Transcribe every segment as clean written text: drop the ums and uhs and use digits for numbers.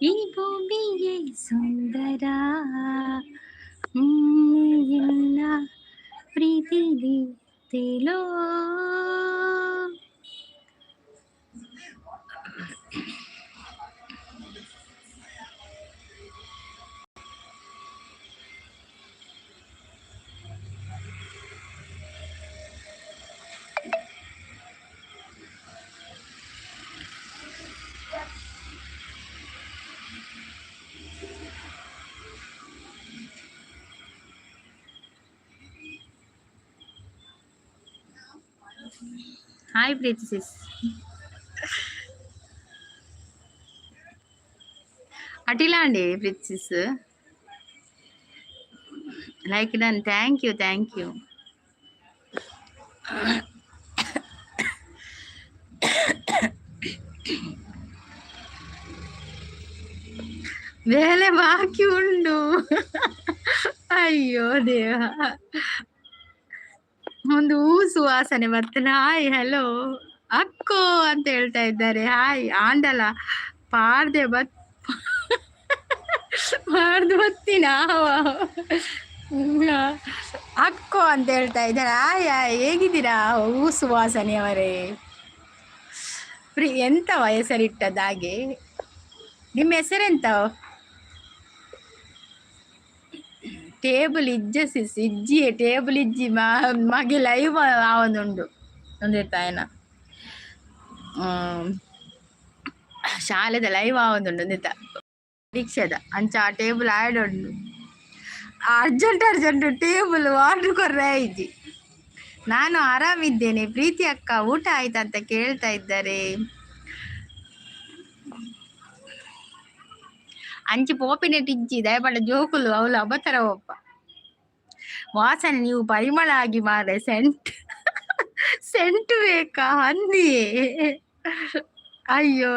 ಈ ಭೂಮಿಯೇ ಸುಂದರ ಎಲ್ಲ ಪ್ರೀತಿಲಿ ತೇಲೋ. Hi Preeti Sis. ಅಟಿಲ ಅಂడి Preethi sis. Like done, thank you, thank you. ಬೇಲೆ ಬಾಕಿ ಉಂಡು. ಅಯ್ಯೋ ದೇವ, ಒಂದು ಹೂ ಸುವಾಸನೆ ಬರ್ತದೆ. ಹಾಯ್, ಹಲೋ, ಅಕ್ಕೋ ಅಂತ ಹೇಳ್ತಾ ಇದ್ದಾರೆ. ಹಾಯ್ ಆಂಡಲ ಪಾರ್ದೆ ಬತ್ ಪಾರ್ದು ಬತ್ತಿನ ಅಕ್ಕೋ ಅಂತ ಹೇಳ್ತಾ ಇದ್ದಾರೆ. ಹಾಯ್ ಹಾಯ್, ಹೇಗಿದ್ದೀರಾ ಹೂ ಸುವಾಸನೆ ಅವರೇ? ಪ್ರಿ ಎಂತವ ಹೆಸರಿಟ್ಟದ್ದು ಹಾಗೆ? ನಿಮ್ಮ ಹೆಸರೆಂತ? ಟೇಬಲ್ ಇಜ್ಜ ಸಿಸ್, ಇಜ್ಜಿಯೇ ಟೇಬಲ್ ಇಜ್ಜಿ. ಮಗೆ ಲೈವ್ ಆವೊಂದುಂಡು ಒಂದೇತಾಯನ ಶಾಲೆದ ಲೈವ್ ಆವೊಂದುಂಡು ಒಂದೇತ ಪರೀಕ್ಷೆದ. ಅಂಚ ಆ ಟೇಬಲ್ ಆ್ಯಡ್ ಉಂಡು. ಅರ್ಜೆಂಟ್ ಅರ್ಜೆಂಟ್ ಟೇಬಲ್ ಆರ್ಡರ್ ಕೊರ್ರೆ ಇಜ್ಜಿ. ನಾನು ಆರಾಮಿದ್ದೇನೆ ಪ್ರೀತಿ ಅಕ್ಕ, ಊಟ ಆಯ್ತಾ ಅಂತ ಕೇಳ್ತಾ ಇದ್ದಾರೆ. ಅಂಚಿ ಪೋಪಿನೆಟ್ ಇಜ್ಜಿ ದಯಪಂಡ ಜೋಕುಲು ಅವಳು ಅಬತರ ಒಪ್ಪ. ವಾಸನೆ ನೀವು ಪರಿಮಳ ಆಗಿ ಮಾರೆ. ಸೆಂಟ್ ಸೆಂಟ್ ಬೇಕಾ ಹಂದಿಯೇ? ಅಯ್ಯೋ.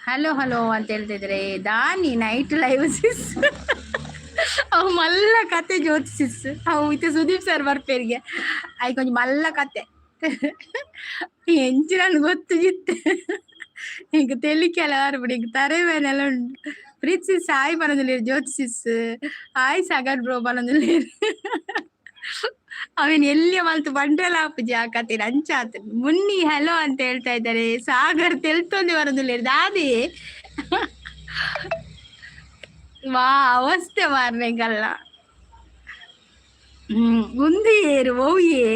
ಹಲೋ ಹಲೋ ಅಂತ ಹೇಳ್ತಿದ್ರೆ. ದಾನಿ ನೈಟ್ ಲೈವ್ ಸಿಸ್. ಅವು ಮಲ್ಲ ಕತೆ ಜ್ಯೋತಿ ಸಿಸ್. ಅವು ಇತ್ತೆ ಸುದೀಪ್ ಸರ್ ಬರ್ಪೇರಿಗೆ I ಕೊಂಚ ಮಲ್ಲ ಕತೆ ಎಂಚಿ ನನ್ಗೆ ಗೊತ್ತು ಜಿತ್ತೆ. ಇಂಕ ತೆಲಿಕೆಲ್ಲ ಬರ್ಬಿಡಿ, ಇಂಕ ತರೆಬೇನೆಲ್ಲ ಉಂಟು. ಪ್ರೀತ್ ಸಿಸ್ ಹಾಯ್ ಪನೊಂದುಲ್ಲೆರ್. Jyothi sis hi. Sagar bro ಪನೊಂದುಲ್ಲೆರ್. ಅವೇನ್ ಎಲ್ಲಿಯ ಮಲ್ತು ಬಂಡ್ರೆಲ ಆಪುಜಿ ಆ ಕತೆ ಅಂಚಾತ್. ಮುನ್ನಿ ಹಲೋ ಅಂತ ಹೇಳ್ತಾ ಇದ್ದಾರೆ. ಸಾಗರ್ ತೆಲ್ತೊಂದು ಬರೋದಿಲ್ಲ ದಾದಿ. ವಾ ಅವಸ್ಥೆ ಮಾರ್ನೆಗಲ್ಲ. ಉಂದು ಏರು ಓಯೆ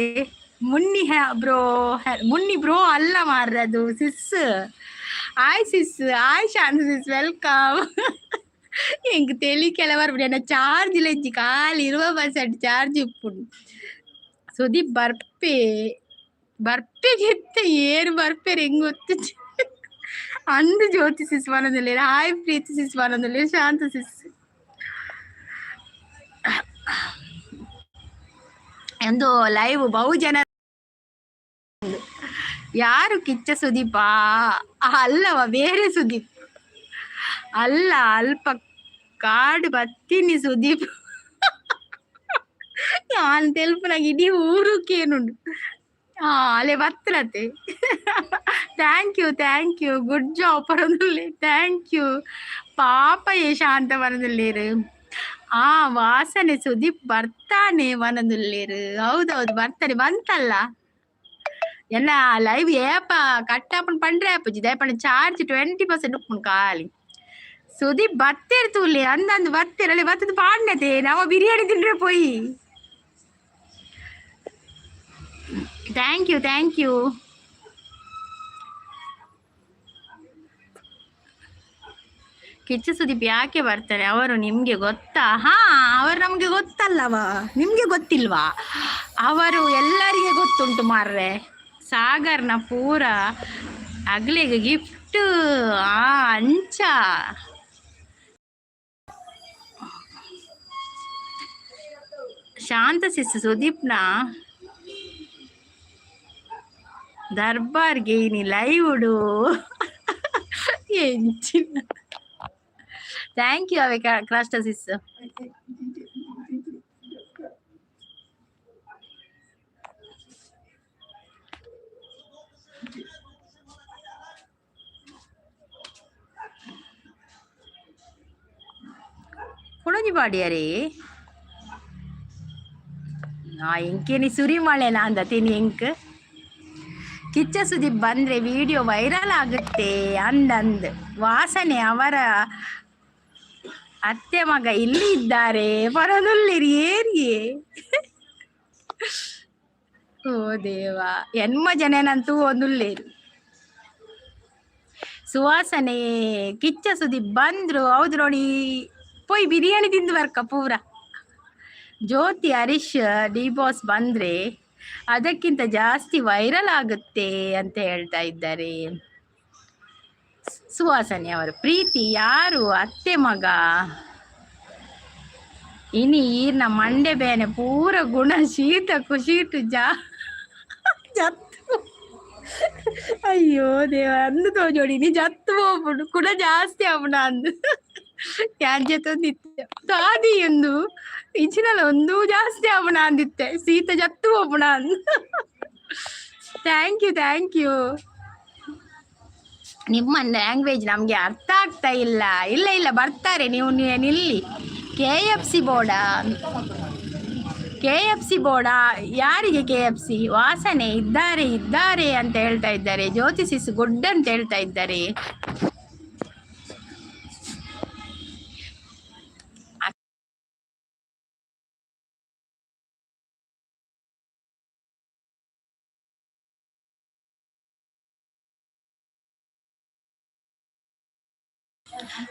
ಮುನ್ನಿ ಬ್ರೋ? ಮುನ್ನಿ ಬ್ರೋ ಅಲ್ಲ ಮಾರ್ರೆ, ಅದು sis. Hi sis, hi Shanta sis, welcome. ಎಂಕ್ ತೆಲಿಕೆಲ ಬರ್ಬಿಡಿ ಎನ್ನ ಚಾರ್ಜ್ ಇಜ್ಜಿ, ಖಾಲಿ 20% ಚಾರ್ಜ್ ಉಪ್ಪುಂಡು. ಸುದೀಪ್ ಬರ್ಪೆ ಬರ್ಪೆಗೆತ್ತ ಏರು ಬರ್ಪೆರ್ ಎಂಗ್ ಗೊತ್ತುಜಿ. ಅಂದು ಜ್ಯೋತಿ ಸಿಸ್ ಪನೊಂದುಲ್ಲೆರ್. ಹಾಯ್ ಪ್ರೀತಿ ಸಿಸ್ ಪನೊಂದುಲ್ಲೆರ್. ಶಾಂತ ಸಿಸ್ ಎಂದು ಲೈವ್ ಬಹುಜನ ಯಾರು? ಕಿಚ್ಚ ಸುದೀಪ ಅಲ್ಲವ, ಬೇರೆ ಸುದೀಪ್ ಅಲ್ಲ. ಅಲ್ಪ ಕಾಡು ಬತ್ತೀನಿ ಸುದೀಪ್. ಯಾನ್ ತೆಲ್ಪುನಾಗ ಇಡೀ ಊರುಕೇನುಂಡು. ಹಾ ಅಲೆ ಬತ್ತಲತೆ. Thank you, thank you. Good job ಪರೊಂದುಲ್ಲೆ. Thank you. ಪಾಪ ಏ ಶಾಂತ ಪರೊಂದುಲ್ಲೆರ್. ಆ ವಾಸನೆ ಸುದೀಪ್ ಬರ್ತಾನೆ ಪನೊಂದುಲ್ಲೆರ್. ಹೌದೌದು, ಬರ್ತಾನೆ ಬಂತಲ್ಲ. ಎಲ್ಲ ಲೈವ್ ಏಪ ಕಟ್ ಆಪುಂಡು ಪಂಡ್ರೆ ಆಪುಜಿ, ದಾಯೆ ಪಂಡ ಚಾರ್ಜ್ 20% ಉಪ್ಪುಂಡು ಖಾಲಿ. ಸುದೀಪ್ ಬತ್ತೇರ್ ತೂಲೆ, ಅಂದಂದು ಬತ್ತೇರ್ ಅಲ್ಲಿ ಬತ್ತದ ಪಾಡ್ನತೆ ನಾವು ಬಿರಿಯಾನಿ ತಿಂದ್ರೆ ಪೋಯಿ. Thank you, thank you. Kichcha Sudeep ಯಾಕೆ ಬರ್ತಾರೆ? ಅವರು ನಿಮಗೆ ಗೊತ್ತಾ? ಹಾ, ಅವರು ನಮಗೆ ಗೊತ್ತಲ್ಲವಾ? ನಿಮಗೆ ಗೊತ್ತಿಲ್ವಾ? ಅವರು ಎಲ್ಲರಿಗೆ ಗೊತ್ತುಂಟು ಮಾರ್ರೆ. ಸಾಗರ್ನ ಪೂರ ಅಗ್ಲಿಗೆ ಗಿಫ್ಟ್ ಆ ಅಂಚ. ಶಾಂತ ಸಿಸ್ ಸುದೀಪ್ನ ದರ್ಬಾರ್ಗೆ ಇನಿ ಲೈವುಡು ಎಂಚಿನ. Thank you away ಕ್ರಾಸ್ಟ ಸಿಸ್. ಕುಡೊಂಜಿ ಪಾಡ್ಯರೇ. ಆ ಎಂಕೇನಿ ಸುರಿಮಳೆ ಅಂದ ತಿನಿ ಎಂಕ್. ಕಿಚ್ಚ ಸುದೀಪ್ ಬಂದರೆ ವಿಡಿಯೋ ವೈರಲ್ ಆಗುತ್ತೆ ಅಂದಂದ್. ವಾಸನೆ ಅವರ ಅತ್ತೆ ಮಗ ಇಲ್ಲಿ ಇದ್ದಾರೆ ಪರದುಲ್ಲಿರಿ ಏನ್ಗೆ. ಓ ದೇವ, ಎನ್ಮ ಜನನಂತೂ ಒಂದುಲ್ಲೇರು. ಸುವಾಸನೆ ಕಿಚ್ಚ ಸುದೀಪ್ ಬಂದ್ರು ಹೌದು ನೋಡಿ. ಪೋಯ್ ಬಿರಿಯಾನಿ ತಿಂದು ಬರ್ಕ ಪೂರ. ಜ್ಯೋತಿ ಹರೀಶ್ ಡಿ ಬಾಸ್ ಬಂದ್ರೆ ಅದಕ್ಕಿಂತ ಜಾಸ್ತಿ ವೈರಲ್ ಆಗುತ್ತೆ ಅಂತ ಹೇಳ್ತಾ ಇದ್ದಾರೆ ಸುವಾಸನೆ ಅವರು. ಪ್ರೀತಿ ಯಾರು ಅತ್ತೆ ಮಗ? ಇನಿ ಈರ್ನ ಮಂಡೆ ಬೇನೆ ಪೂರ ಗುಣ ಶೀತ ಕುಶೀತು ಜಾ ಜತ್ತು. ಅಯ್ಯೋ ದೇವ, ಅಂದು ತೋಜೋಡಿ ನೀ ಜತ್ತು ಹೋಗ್ಬಿಡು ಕೂಡ ಜಾಸ್ತಿ ಅವನ ಅಂದು ಯಾನ್ ಜೊತೆ ತಾದಿ ಎಂದು ಇಂಚಿನಲ್ಲ ಒಂದು ಜಾಸ್ತಿ ಅವನ ಅಂದಿತ್ತೆ ಶೀತ ಜತ್ತು ಹೋಗ್ಬಿಡ ಅಂದು. Thank you, thank you. ನಿಮ್ಮ ಲ್ಯಾಂಗ್ವೇಜ್ ನಮಗೆ ಅರ್ಥ ಆಗ್ತಾ ಇಲ್ಲ. ಇಲ್ಲ ಇಲ್ಲ, ಬರ್ತಾರೆ, ನೀವು ನಿಲ್ಲಿ. ಕೆ ಎಫ್ ಸಿ ಬೋರ್ಡಾ? ಕೆ ಎಫ್ ಸಿ ಬೋರ್ಡಾ? ಯಾರಿಗೆ ಕೆ ಎಫ್ ಸಿ? ವಾಸನೆ ಇದ್ದಾರೆ ಇದ್ದಾರೆ ಅಂತ ಹೇಳ್ತಾ ಇದ್ದಾರೆ. ಜ್ಯೋತಿ ಸಿಸ್ ಗುಡ್ ಅಂತ ಹೇಳ್ತಾ ಇದ್ದಾರೆ.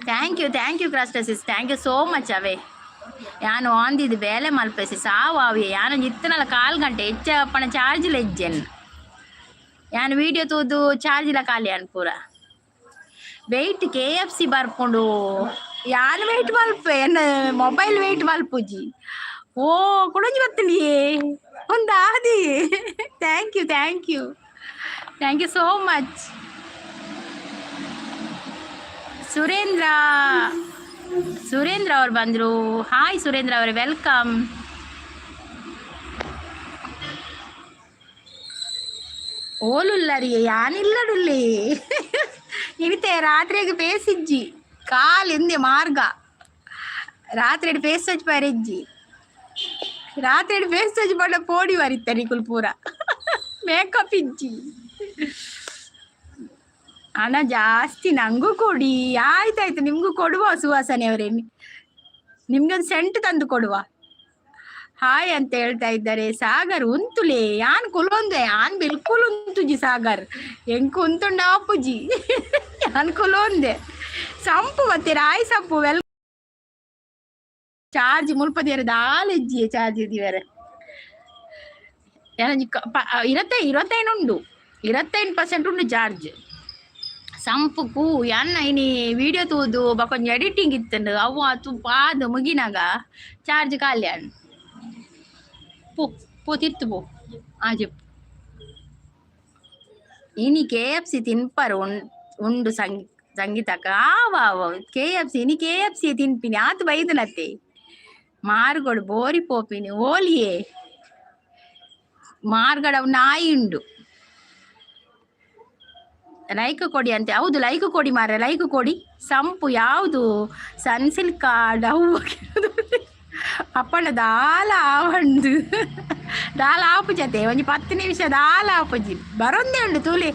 Thank you, thank you ಕ್ರಾಸ್ಟರ್ sis, thank you so much. ಅವೇ ಯಾನು ಆಂದಿದ್ದು ಬೇಲೆ ಮಲ್ಪೆ ಸಾವು ಅವೆ. ಯಾನು ಇತ್ತನಲ್ಲ ಕಾಲು ಗಂಟೆ ಹೆಚ್ಚ ಪಣ ಚಾರ್ಜ್ ಎಜ್ಜೆನ್. ಯಾನು ವೀಡಿಯೋ ತೂದು ಚಾರ್ಜ್ ಇಲ್ಲ ಖಾಲಿ ಅನ್ ಪೂರ. ವೆಯ್ಟ್ ಕೆ ಎಫ್ ಸಿ ಬರ್ಕೊಂಡು ಯಾನು ವೆಯ್ಟ್ ಮಲ್ಪೆ, ಎನ್ನ ಮೊಬೈಲ್ ವೆಯ್ಟ್ ಮಲ್ಪುಜಿ. ಓ ಕುಡಂಜಿ ಬತ್ತಲಿ ಒಂದು ಆದಿ. Thank you, thank you, thank you so much. Surendra, Surendra ಅವ್ರು ಬಂದರು. ಹಾಯ್ ಸುರೇಂದ್ರ ಅವರೇ, welcome. ಓಲುಲ್ಲರಿ ಯಾನಿಲ್ಲಡುಲ್ಲಿ ಇನಿತೆ ರಾತ್ರಿಗೆ ಪೇಸಿಜ್ಜಿ ಕಾಲು ಎಂದೆ ಮಾರ್ಗ. ರಾತ್ರಿ ಫೇಸ್ ಟಚ್ ಪಾರೆಜ್ಜಿ, ರಾತ್ರಿ ಫೇಸ್ ಟಚ್ ಪಂಡ ಪೋಡಿ ವರಿತ್ತ ನಿಕುಲ್ ಪೂರ ಮೇಕಪ್ ಇಜ್ಜಿ. ಹಣ ಜಾಸ್ತಿ ನಂಗೂ ಕೊಡಿ. ಆಯ್ತಾಯ್ತು, ನಿಮಗೂ ಕೊಡುವ ಸುವಾಸನೆ ಅವರೇ, ನಿಮ್ಗೊಂದು ಸೆಂಟ್ ತಂದು ಕೊಡುವ. ಹಾಯ್ ಅಂತ ಹೇಳ್ತಾ ಇದ್ದಾರೆ. ಸಾಗರ್ ಉಂತುಲೆ ಯಾನ್ ಕುಲೊಂದೆ ಯಾನ್ ಬಿಲ್ಕುಲ್ ಉಂತುಜಿ ಸಾಗರ್ ಎಂಕ್ ಉಂತುಂಡ ಆಪುಜಿ ಯಾನ್ ಕುಲೊಂದೆ. ಸಂಪು ಮತ್ತೆ ರಾಯ್ ಸಂಪು ವೆಲ್. ಚಾರ್ಜ್ ಮುಲ್ಪದಿಯರ ದಾಲ್ ಇಜ್ಜಿ ಚಾರ್ಜ್ ಇದ್ದೀವರೆ. ಇರತ್ತೈ ಇರತ್ತೈನು ಉಂಡು, 25% ಉಂಡು ಚಾರ್ಜ್. ಸಂಪು ಕೂ ಯಾನ್ನ ಇನಿ ವಿಡಿಯೋ ತೂದು ಬಕೊಂಜಿ ಎಡಿಟಿಂಗ್ ಇತ್ತಂಡು ಅವು ಆತು ಪಾದ ಮುಗಿನಾಗ ಚಾರ್ಜ್ ಖಾಲಿ ಆಂಡ್. ಪೋ ಪೋ ತಿರ್ತು ಪೋ ಆಜೆ. ಇನಿ ಕೆ ಎಫ್ ಸಿ ತಿನ್ಪರ್ ಉಂಡು ಸಂಗೀತಕ್ಕ. ಆವ ಕೆ ಎಫ್ ಸಿ ಇನಿ ಕೆ ಎಫ್ ಸಿ ತಿನ್ಪಿನಿ ಆತು ಬೈದನತ್ತೆ. ಮಾರ್ಗೋಡು ಬೋರಿ ಪೋಪಿನಿ ಓಲಿಯೇ ಮಾರ್ಗಡ ನಾಯಿ ಉಂಡು. ಲೈಕ್ ಕೊಡಿ ಅಂತೆ. ಹೌದು, ಲೈಕ್ ಕೊಡಿ ಮಾರ್ರೆ, ಲೈಕ್ ಕೊಡಿ. ಸಂಪು ಯಾವುದು? ಸನ್ಸಿಲ್ಕ ಡವ್ ಅಪ್ಪಣ ದಾಲ ಆವಂಡು ದಾಲ ಆಪುಜತೆ ಒಂಜಿ 10 ನಿಮಿಷ ದಾಲ ಆಪುಜಿ ಬರೊಂದೇ ಉಂಡು ತೂಲೆ.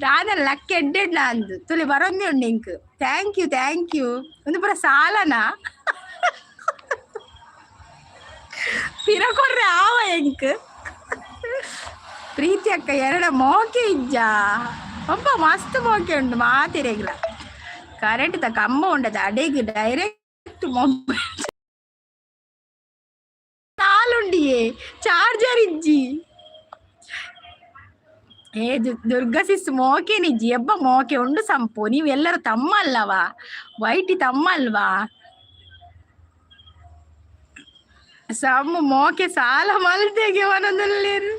ದಾದ ಲಕ್ ಎಡ್ಡೆಡ್ನ ಅಂದು ತುಳಿ ಬರೊಂದೇ ಉಂಡು ink. Thank you, thank you. ಒಂದು ಪೂರ ಸಾಲನಾ ಪಿರ ಕೊರ್ರೆ ಆವ ಎಂಕ್. ಪ್ರೀತಿ ಅಕ್ಕ ಎರಡ ಮೋಕೆ ಇಜ್ಜ? ಒಬ್ಬ ಮಸ್ತ್ ಮೋಕೆ ಉಂಡು ಮಾತಿರೆಗ್ಲ. ಕರೆಂಟ್ ದ ಕಂಬ ಉಂಡದ ಅಡೆಗ್ ಡೈರೆಕ್ಟ್ ಮೊಬೈಲ್ ಸಾಲುಂಡಿಯೇ, ಚಾರ್ಜರ್ ಇಜ್ಜಿ. ಏ ದುರ್ಗಾ ಸಿಸ್, ಮೋಕೆ ನಿಜ್ಜಿ? ಎಬ್ಬ ಮೋಕೆ ಉಂಡು ಸಂಪು. ನೀವು ಎಲ್ಲರೂ ತಮ್ಮ ಅಲ್ಲವಾ? ವೈಟಿ ತಮ್ಮ ಅಲ್ವಾ? ಸಮ್ಮು ಮೋಕೆ ಸಾಲ ಮಲ್ತೆಗೆ ಒಂದೊಂದಲ್ಲೇರು.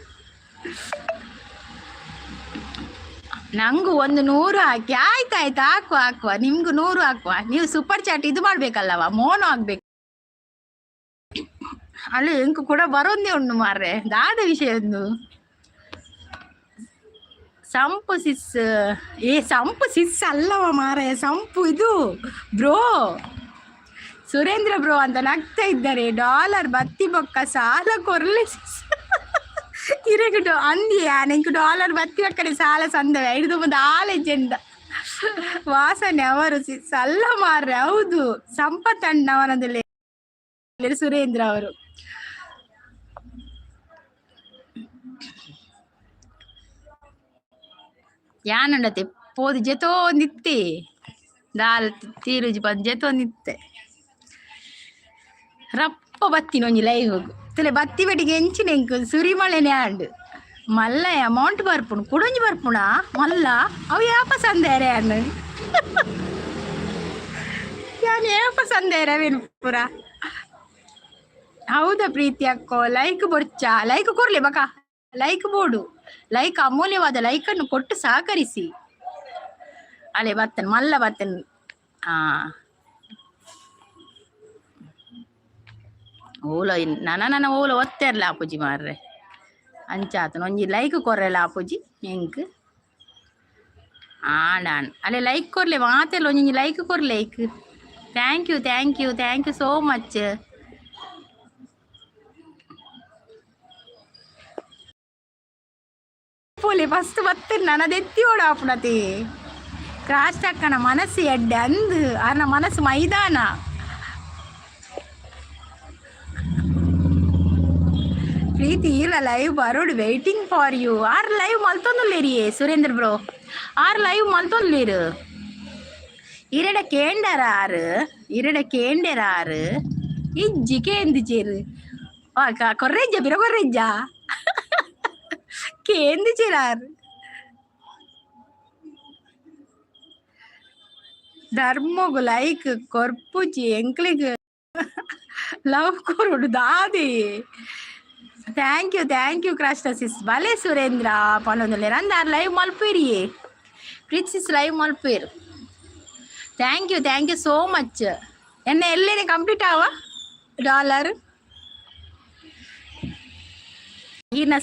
ನಂಗೂ ಒಂದು 100 ಹಾಕಿ. ಆಯ್ತಾಯ್ತು, ಹಾಕುವ ಹಾಕುವ. ನಿಮ್ಗೂ 100 ಹಾಕುವ. ನೀವು ಸೂಪರ್ ಚಾಟ್ ಇದು ಮಾಡ್ಬೇಕಲ್ಲವ, ಮೋನು ಆಗ್ಬೇಕು ಅಲ್ಲಿ. ಎಂಕು ಕೂಡ ಬರೋಂದೇ ಉಂಡು ಮಾರ್ರೆ. ದಾದ ವಿಷಯ ಒಂದು ಸಂಪು ಸಿಸ್. ಏ ಸಂಪು ಸಿಸ್ ಅಲ್ಲವ ಮಾರಾಯ, ಸಂಪು ಇದು ಬ್ರೋ, ಸುರೇಂದ್ರ ಬ್ರೋ ಅಂತ ನಗ್ತಾ ಇದ್ದಾರೆ. ಡಾಲರ್ ಬತ್ತಿ ಬೊಕ್ಕ ಸಾಲ ಕೊರ್ಲೆ ಸಿಸ್. ಇರೆಗ್ ಅಂದಿಯಾ ಎಂಕ್ ಡಾಲರ್ ಬತ್ತಿ ಬಕ್ಕನೆ ಸಾಲ ಸಂದವೆ ಹಿಡಿದು ಬಂದು ಆಲೆಜೆಂಡ ವಾಸನೆ ಅವರು ಸಿಸ್ ಅಲ್ಲ ಮಾರ್ರೆ. ಹೌದು, ಸಂಪತ್ತಣ್ಣವನದಲ್ಲಿ ಸುರೇಂದ್ರ ಅವರು. ಯಾನುಂಡತೆ ಪೋದು ಜೆತೋ ನಿತ್ತೆ ದಾಲ್ ತೀರುಜಿ ಬಂದು ಜೆತೋ ನಿತ್ತೆ. ರಪ್ಪ ಬತ್ತಿನ ಒಂಜಿ ಲೈವ್ ತುಲೆ ಬತ್ತಿ ಬೆಟ್ಟಿಗೆ ಎಂಚಿನ ಎಂಕ್ ಸುರಿಮಳೆನೆ ಆಂಡ್. ಮಲ್ಲ ಅಮೌಂಟ್ ಬರ್ಪುಂಡು, ಕುಡೊಂಜಿ ಬರ್ಪುಣ ಮಲ್ಲ. ಅವು ಯಾಪ ಸಂದೇರೆ ಅಣ್ಣ? ಯಾನ್ ಏಪ ಸಂದೇರೆ ಅವೇನು ಪೂರ? ಹೌದಾ ಪ್ರೀತಿ ಅಕ್ಕೋ? ಲೈಕ್ ಬೊರ್ಚ, ಲೈಕ್ ಕೊರ್ಲಿ ಬಕ. ಲೈಕ್ ಬೋಡು, ಲೈಕ್ ಅಮೂಲ್ಯವಾದ ಲೈಕ್ ಅನ್ನು ಕೊಟ್ಟು ಸಹಕರಿಸಿ. ಅಲೆ ಬತ್ತನ್ ಮಲ್ಲ ಬತ್ತನ್. ಆ ಓಲ ನನ ನನ ಓಲ ಒತ್ತೆರ್ಲ ಆಪುಜಿ ಮಾರ್ರೆ. ಅಂಚಾತನ ಒಂಜಿ ಲೈಕ್ ಕೊರ್ರೆಲ ಆಪುಜಿ ಎಂಕ್. ಆಂಡಾನ್ ಅಲೆ ಲೈಕ್ ಕೊರ್ಲೆ ಮಾತೆಲ್ಲ. ಒಂಜಿ ಲೈಕ್ ಕೊರ್ಲೆ, like. Thank you, thank you, thank you so much. ಪೋಲೆ ಫಸ್ಟ್ ಬತ್ತ ನನದೆತ್ತಿ ಓಡ ಆಪುಣತಿ. ಕ್ರಾಸ್ ಅಕ್ಕನ ಮನಸ್ಸು ಎಡ್ಡೆ ಅಂದು, ಆನ ಮನಸ್ಸು ಮೈದಾನ. ಪ್ರೀತಿ ಇಲ್ಲ ಲೈವ್ ಬರೋಡು, waiting for you. Are live ಮಲ್ತೊಂದುಲ್ಲೇರಿಯೇ ಸುರೇಂದ್ರ bro? Are live ಮಲ್ತೊಂದುಲ್ಲೇರು? ಇರೆಡ ಕೇಂಡರ ಆರು? ಇರೆಡ ಕೇಂಡೆರ ಆರು? ಇಜ್ಜಿ, ಕೇಂದಿಚೇರು ಕೊರ್ರೆಜ್ಜ ಬಿರ ಕೊರ್ರೆಜ್ಜ ಕೇಂದಿಚೇರು ಆರು. ಧರ್ಮಗು ಲೈಕ್ ಕೊರ್ಪುಜಿ, ಎಂಕ್ಲಿಗ್ ಲವ್ ಕೊರೊಡು ದಾದೆ? Thank you, thank you ಕ್ರಾಸ್ಟ ಸಿಸ್. ಬಲೆ ಸುರೇಂದ್ರ ಪನೊಂದುಲ್ಲೆರ್ ಅಂದ್. ಆರ್ ಲೈವ್ ಮಲ್ಪುರಿಯೇ? ಪ್ರೀತ್ ಸಿಸ್ ಲೈವ್ ಮಲ್ಪುವೆರ್. Thank you, thank you so much. ಎನ್ನ ಎಲ್ಲೇನೆ ಕಂಪ್ಲೀಟ್ ಆವ ಡಾಲರ್? ಈರ್ನ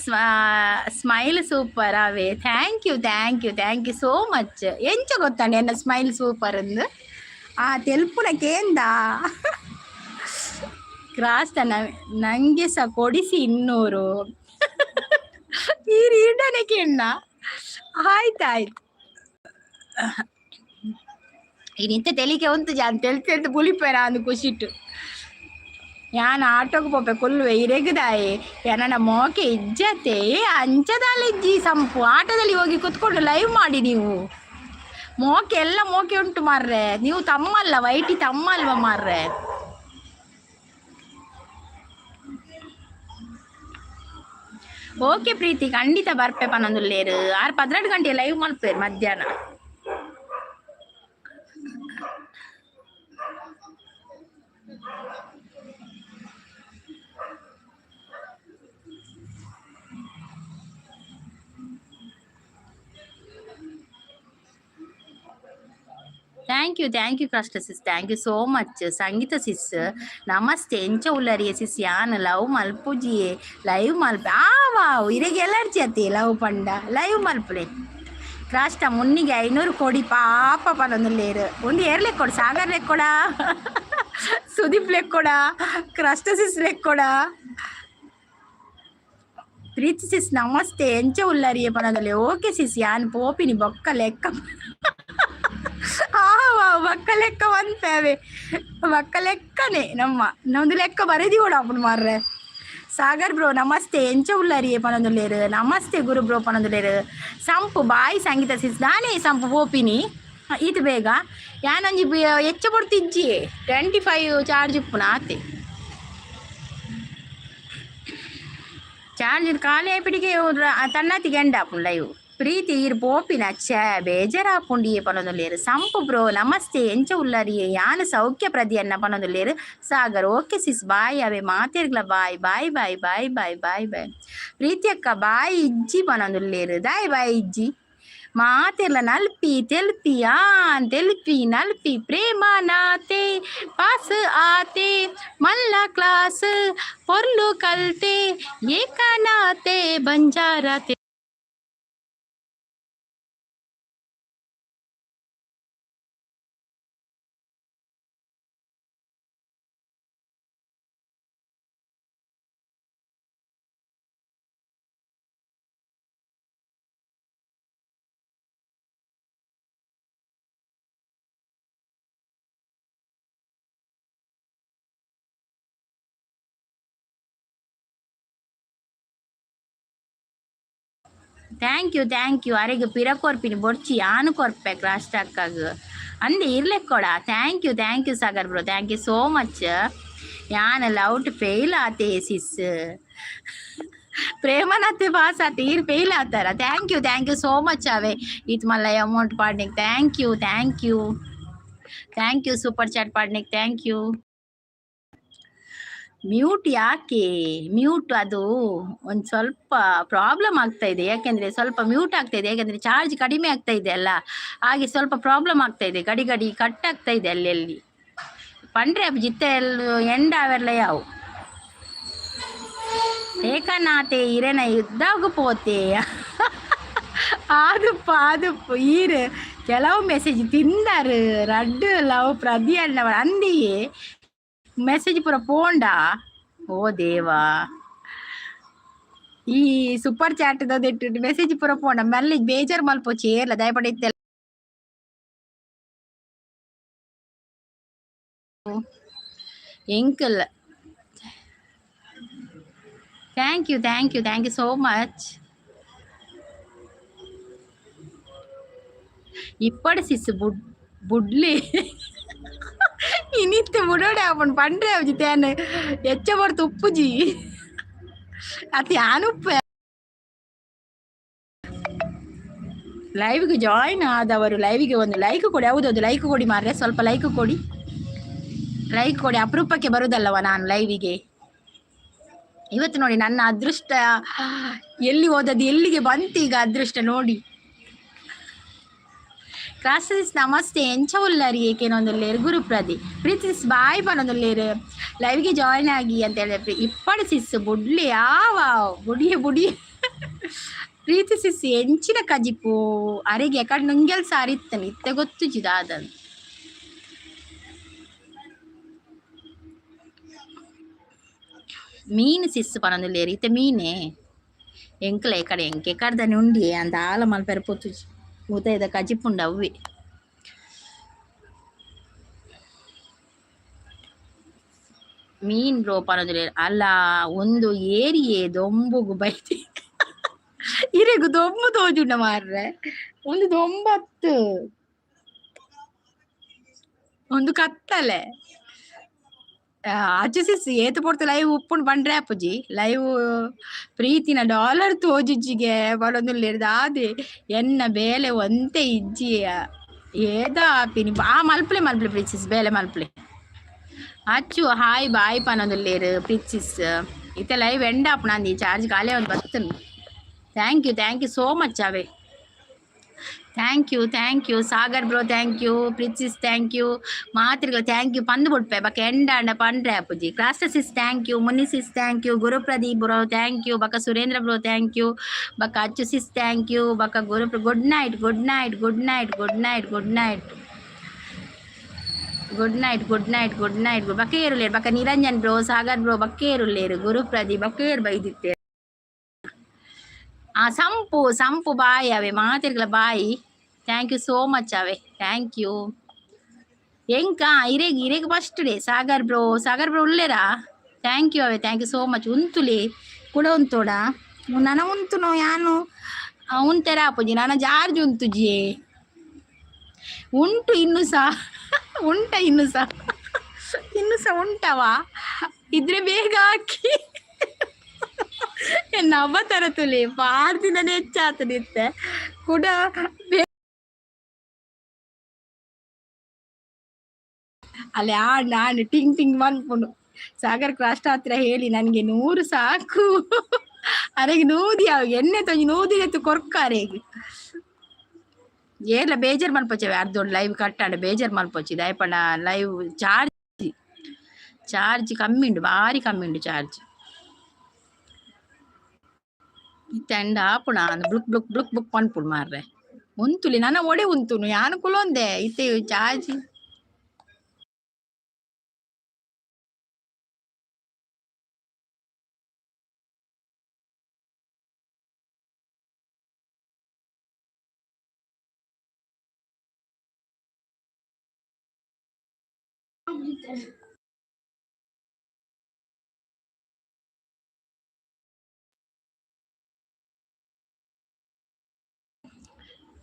ಸ್ಮೈಲ್ ಸೂಪರ್ ಅವೇ. Thank you, thank you, thank you so much. ಎಂಚ ಗೊತ್ತಾಂಡ್ ಎನ್ನ ಸ್ಮೈಲ್ ಸೂಪರ್ ಅಂದ್? ಆ ತೆಲ್ಪುನ ಕೇಂದ. ಕ್ರಾಸ್ತ ನಂಗೆ ಸಹ ಕೊಡಿಸಿ 200. ಈರ್ ಈಡನೆ ಕೇಣ್ಣ. ಆಯ್ತಾಯ್ತು. ಇನಿತ್ತ ತೆಲಿಕೆ ಉಂತು ಜಾನ್ ತೆಲ್ತ್ ತೆಲ್ತ್ ಬುಲಿಪೆರ ಅಂದ್ ಖುಷಿಟ್. ಯಾನ್ ಆಟೋಗ್ ಪೋಪೆ ಕುಲ್ಲುವೆ ಇರೆಗ್ದಾಯೆ ಎನನ ಮೋಕೆ ಇಜ್ಜತೆ ಅಂಚದಾಲ ಇಜ್ಜಿ ಸಂಪು. ಆಟೋದಲ್ಲಿ ಹೋಗಿ ಕುತ್ಕೊಂಡು ಲೈವ್ ಮಾಡಿ ನೀವು. ಮೋಕೆ ಎಲ್ಲ ಮೋಕೆ ಉಂಟು ಮಾರ್ರೆ. ನೀವು ತಮ್ಮಲ್ಲ, ವೈಟಿ ತಮ್ಮ ಅಲ್ವಾ ಮಾರ್ರೆ? ಓಕೆ ಪ್ರೀತಿ, ಖಂಡಿತ ಬರ್ಪೆ ಪನೊಂದುಲ್ಲೇರು. ಆರ್ 12 ಗಂಟೆ ಲೈವ್ ಮಲ್ಪೇರು ಮಧ್ಯಾಹ್ನ. Thank you, thank you ಕ್ರಸ್ಟ sis, thank you so much. Sangeetha sis namaste. ಎಂಚ ಉಲ್ಲರಿಯ ಸಿಸ್? ಯಾನ್ ಲವ್ ಮಲ್ಪುಜಿಯೇ, ಲೈವ್ ಮಲ್ಪ. ಆ ವಾವ್, ಇರೆಗೆ ಎಲರ್ಜಿ ಅತ್ತೆ ಲವ್ ಪಂಡ. ಲೈವ್ ಮಲ್ಪುಲೆ. ಕ್ರಾಸ್ಟ ಮುನ್ನಿಗೆ 500 ಕೊಡಿ ಪಾಪ ಪನೊಂದುಲ್ಲೇರು. ಒಂದು ಏರ್ ಲೆಕ್ಕೊಡು? ಸಾಗರ್ ಲೆಕ್ಕೊಡ, ಸುದೀಪ್ ಲೆಕ್ಕೊಡ, ಕ್ರಸ್ಟ ಸಿಸ್ ಲೆಕ್ಕೊಡ? ಪ್ರೀತಿ ಸಿಸ್ ನಮಸ್ತೆ, ಎಂಚ ಉಲ್ಲರಿಯೇ ಪನದಲೆ. ಓಕೆ ಸಿಸ್, ಯಾನ್ ಪೋಪಿನಿ ಬೊಕ್ಕ ಲೆಕ್ಕ. ಆ ಬೊಕ್ಕ ಲೆಕ್ಕ ಬಂತವೆ, ಬೊಕ್ಕ ಲೆಕ್ಕನೆ ನಮ್ಮ ನಮ್ದು ಲೆಕ್ಕ ಬರೆದಿ ಕೂಡ ಅಪ್ಪು ಮಾರ್ರೆ. ಸಾಗರ್ ಬ್ರೋ ನಮಸ್ತೆ, ಎಂಚ ಉಲ್ಲರಿಯೇ ಪನೊಂದುಲ್ಲೇರು. ನಮಸ್ತೆ ಗುರು ಬ್ರೋ ಪನೊಂದುಲ್ಲೇರು. ಸಂಪು ಬಾಯ್ ಸಂಗೀತ ಸಿಸ್, ನಾನೇ ಸಂಪು ಪೋಪಿನಿ ಈತ್ ಬೇಗ. ಯಾನೊಂಜಿ ಎಚ್ಚ ಪೊಡ್ತಿಜ್ಜಿ, 25 ಚಾರ್ಜ್ ಉಪ್ಪುನ ಆತೆ. ಚಾರ್ಜ್ ಖಾಲಿ ಆಯ್ಪಿಡಿಗೆ ತನ್ನತಿಗೆ ಎಂಡ್ ಆಪುಂಡು ಲೈವ್. ಪ್ರೀತಿ ಈರ್ ಪೋಪಿನ ಛೇ ಬೇಜಾರಾಪುಂಡಿಯೇ ಪನೊಂದುಲ್ಲೇರು. ಸಂಪು ಬ್ರೋ ನಮಸ್ತೆ, ಎಂಚ ಉಲ್ಲರಿಯೇ. ಯಾನ್ ಸೌಖ್ಯ ಪ್ರದಿಯನ್ನ ಪನೊಂದುಲ್ಲೇರು. Sagar okay sis bye. ಅವೆ ಮಾತೆರ್ಗ್ಲ bye bye bye bye bye bye bye. Preethi ಅಕ್ಕ ಬಾಯ್ ಇಜ್ಜಿ ಪನೊಂದುಲ್ಲೇರು. ದಾಯ್ ಬಾಯ್ ಇಜ್ಜಿ. ಮಾತೆರ್ಲ ನಲ್ಪಿ ತೆಲ್ಪಿ ಆನ್ ತೆಲ್ಪಿ ನಲ್ಪಿ ಪ್ರೇಮ ನಾತೆ ಪಾಸ್ ಆತೆ ಮಲ್ಲ ಕ್ಲಾಸ್ ಪೊರ್ಲು ಕಲ್ತೆ ಏಕನಾತೆ ಬಂಜಾರತೆ. Thank you thank you. ಅರೆಗ್ ಪಿರ ಕೊರ್ಪಿನಿ ಬೊರ್ಚಿ, ಯಾನು ಕೊರ್ಪೆ ಕ್ರಾಸ್ ಅಕ್ಕಾಗ ಅಂದೆ ಇರ್ಲೆಕ್ಕೊಡ. Thank you thank you Sagar bro, thank you so much. ಯಾನ್ ಲೌಟ್ ಫೇಲ್ ಆತೆ ಸಿಸ್, ಪ್ರೇಮನಾಥೆ ಪಾಸ್ ಆತೆ, ಈರ್ ಫೇಲ್ ಆತಾರ. Thank you thank you so much. ಅವೆ ಈತ್ ಮಲ್ಲ ಅಮೌಂಟ್ ಪಾಡ್ನಿಕ್ thank you thank you thank you. Super chat ಪಾಡ್ನಿಕ್ thank you. Mute ಯಾಕೆ ಮ್ಯೂಟ್? ಅದು ಒಂದು ಸ್ವಲ್ಪ ಪ್ರಾಬ್ಲಮ್ ಆಗ್ತಾ ಇದೆ. ಯಾಕೆಂದ್ರೆ ಸ್ವಲ್ಪ ಮ್ಯೂಟ್ ಆಗ್ತಾ ಇದೆ, ಯಾಕೆಂದ್ರೆ ಚಾರ್ಜ್ ಕಡಿಮೆ ಆಗ್ತಾ ಇದೆ ಅಲ್ಲ, ಹಾಗೆ ಸ್ವಲ್ಪ ಪ್ರಾಬ್ಲಮ್ ಆಗ್ತಾ ಇದೆ. ಗಡಿ ಗಡಿ ಕಟ್ ಆಗ್ತಾ ಇದೆ ಅಲ್ಲಿ ಅಲ್ಲಿ. ಪಂಡ್ರೆ ಜಿತ್ತೆ ಎಂಡ್ ಅವೆಲ್ಲ ಯಾವು ಏಕನಾಥೆ ಇರೆನ ಯುದ್ಧಾಗು ಪೋತೆ. ಆದುಪ್ಪ ಆದುಪ್ಪ. ಈರು ಕೆಲವು ಮೆಸೇಜ್ ತಿಂದಾರು ರಡ್ಡು ಲವ್ ಪ್ರದಿ ಅಣ್ಣವ ಅಂದಿಯೇ ಮೆಸೇಜ್ ಪೂರ ಪೋಂಡಾ. ಓ ದೇವಾ, ಈ ಸೂಪರ್ ಚಾಟ್ ಮೆಸೇಜ್ ಪೂರ ಪೋಂಡ. ಮೆಲ್ಲಿ ಬೇಜಾರ್ ಮಲ್ಪೊಚ್ಚಿ ಏರ್ಲ ದಯಪಡಿ ಇತ್ತೆಲ್ಲ. ಎಂಕಲ್ thank you thank you thank you so much. ಇಪ್ಪಡು ಸಿಸ್ ಬುಡ್ ಬುಡ್ಲಿ ಇನಿತ್ತೆ ಬುಡೋಡೆ ಅವನು ಪಂಡ್ರೆ ಅವು ಜಿತೇನ್ ಎಚ್ಚ ಬಡ್ತು ಉಪ್ಪುಜಿ ಅತಿ ಯಾನುಪ್ಪೆ. ಲೈವ್ಗೆ ಜಾಯಿನ್ ಆದವರು ಲೈವ್ಗೆ ಒಂದು ಲೈಕ್ ಕೊಡಿ. ಹೌದೌದು, ಲೈಕ್ ಕೊಡಿ ಮಾರ್ರೆ, ಸ್ವಲ್ಪ ಲೈಕ್ ಕೊಡಿ, ಲೈಕ್ ಕೊಡಿ. ಅಪರೂಪಕ್ಕೆ ಬರುದಲ್ಲವ ನಾನು ಲೈವಿಗೆ. ಇವತ್ತು ನೋಡಿ ನನ್ನ ಅದೃಷ್ಟ ಎಲ್ಲಿ ಹೋದದ್ದು ಎಲ್ಲಿಗೆ ಬಂತು ಈಗ ಅದೃಷ್ಟ ನೋಡಿ. ಕ್ಲಾಸಸ್ ನಮಸ್ತೆ, ಎಂಚ ಉಲ್ಲರಿ ಏಕೇನೊಂದುಲ್ಲೇರು. ಗುರುಪ್ರದಿ ಪ್ರೀತಿ ಬಾಯ್ ಪನೊಂದುಲ್ಲೇರು. ಲೈವ್ಗೆ ಜಾಯಿನ್ ಆಗಿ ಅಂತ ಹೇಳಿದ್ರೆ ಇಪ್ಪಡು ಸಿಸ್ ಬುಡ್ಲಿ ಯಾವ ಬುಡಿಯ ಬುಡಿ. ಪ್ರೀತಿ ಸಿಸ್ ಎಂಚಿನ ಕಜಿಪು ಅರೆಗೆ ಕಡೆ ನುಂಗೆಲ್ ಸಾರಿ ಇತ್ತನೆ ಇತ್ತೆ ಗೊತ್ತುಜಿದ ಅದನ್ನು. ಮೀನು ಸಿಸ್ ಪನೊಂದುಲ್ಲೇರು. ಇತ್ತೆ ಮೀನೇ ಎಂಕಲೆ ಕಡೆ ಎಂಕೆ ಕಡ್ದನೆ ಉಂಡಿಯೇ ಅಂತ ಆಲ ಮಲ್ಪೆರೆ ಪೊತ್ತುಜಿ ಊತೈದ ಕಜಿಪುಂಡು ಅವ್ವೆ. ಮೀನ್ ಬ್ರೋ ಪನೊಂದುಲ್ಲೇರು. ಅಲ್ಲ ಒಂದು ಏರಿಯೇ ದೊಂಬುಗು ಬೈತಿ ಇರೆಗು ದೊಂಬು ತೋಜುಂಡ ಮಾರ್ರೆ. ಒಂದು ದೊಂಬತ್ತು ಒಂದು ಕತ್ತಲೆ ಅಚ್ಚು ಸಿಸ್ ಏತ್ ಪೊರ್ತು ಲೈವ್ ಉಪ್ಪುಂಡು ಪಂಡ್ರೆ ಅಪ್ಪುಜಿ. ಲೈವ್ ಪ್ರೀತಿನ ಡಾಲರ್ ತೋಜುಜ್ಜಿಗೆ ಬರೊಂದುಲ್ಲೆರ್ ದಾದೆ ಎನ್ನ ಬೇಲೆ ಒಂತೆ ಇಜ್ಜಿ ಏದ ಆಪಿನಿ. ಆ ಮಲ್ಪಲೆ ಮಲ್ಪಲೆ ಪ್ರೀತಿಸ್ ಬೇಲೆ ಮಲ್ಪಲೆ. ಅಚ್ಚು ಹಾಯ್ ಬಾಯ್ ಪನೊಂದುಲ್ಲೆರ್ ಪ್ರೀತಿಸ್. ಇತ್ತೆ ಲೈವ್ ಎಂಡ್ ಆಪುಂಡು ಅಂದಿ ಚಾರ್ಜ್ ಖಾಲಿ ಒಂದು ಬತ್ತುಂಡು. Thank you thank you so much away. Thank you thank you Sagar bro, thank you ಪ್ರಿನ್ಸಿಸ್, thank you ಮಾತ್ರಿಗಳು, thank you ಪಂದು ಬುಡ್ಪೆ ಬಕ ಎಂಡಾಂಡ ಪಂಡ್ರೆ ಅಪ್ಪುಜಿ. ಕ್ಲಾಸ್ಟರ್ sis thank you, Muni sis thank you, Guru Pradeep bro thank you, ಬಕ Surendra bro thank you, ಬಕ ಅಚ್ಚು ಸಿಸ್ thank you, ಬಕ Guru good night good night good night good night good night good night good night good night. ಬಕ್ಕೇರುಲ್ಲೇರು ಬಕ Niranjan bro, Sagar bro ಬಕ್ಕೇರುಲ್ಲೇರು, ಗುರು ಪ್ರದೀಪ್ ಬಕ್ಕೇರು ಬೈದಿತ್ತೆ. ಆ ಸಂಪು ಸಂಪು ಬಾಯ್ ಅವೆ ಮಾತೆರ್ಗಲ bye. Thank you so much ಅವೆ, thank you. ಎಂಕ ಇರೆಗ್ ಇರೆಗ್ first day Sagar bro. Sagar bro ಉಲ್ಲೇರಾ? Thank you ಅವೆ, thank you so much. ಉಂತುಲಿ ಕೂಡ ಉಂತೋಡ ನನ ಉಂತುನು ಯಾನು ಉಂತೆರ ಆಪುಜಿ ನನ ಜಾರ್ಜ್ ಉಂತುಜಿಯೇ ಉಂಟು ಇನ್ನು ಸಹ ಉಂಟ, ಇನ್ನು ಸಹ ಇನ್ನು ಸಹ ಉಂಟವಾ? ಇದ್ರೆ ಬೇಗ ಹಾಕಿ. ಎನ್ನ ಅವತಾರ ತುಲಿ ಪಾರ್ದಿನನೇ ಹೆಚ್ಚಾತದಿತ್ತೆ ಕೂಡ. ಅಲ್ಲೇ ಆ ನಾನು ಟಿಂಗ್ ಟಿಂಗ್ ಮನ್ಪುಂಡು. ಸಾಗರ್ ಕ್ರಾಸ್ಟ್ ಹತ್ರ ಹೇಳಿ, ನನಗೆ 100 ಸಾಕು. ಅರೆಗೆ ನೂದಿ ಅವು ಎಣ್ಣೆ ತೊಂಜಿ ನೂದಿನೆತ್ತು ಕೊರ್ಕ ಅರೆಗೆ. ಏರ್ಲ ಬೇಜಾರ್ ಮನ್ಪೊಚ್ಚವೆ ಅರ್ಧ ಲೈವ್ ಕಟ್ಟಾಂಡ ಬೇಜಾರ್ ಮನ್ಪೊಚ್ಚಿ. ದಯಪಂಡ ಲೈವ್ ಚಾರ್ಜ್ ಚಾರ್ಜ್ ಕಮ್ಮಿ ಉಂಡು, ಭಾರಿ ಕಮ್ಮಿ ಉಂಡು ಚಾರ್ಜ್. ಇತ್ತೆ ಅಂಡ ಆಪುಣ ಬ್ಲುಕ್ ಬ್ಲುಕ್ ಬ್ಲುಕ್ ಬುಕ್ ಪನ್ಪುಂಡು ಮಾರ್ರೆ. ಉಂತುಲಿ ನನ ಒಡೆ ಉಂತುನು ಯಾನು ಕುಲೊಂದೆ ಇತ್ತೆ ಚಾರ್ಜ್.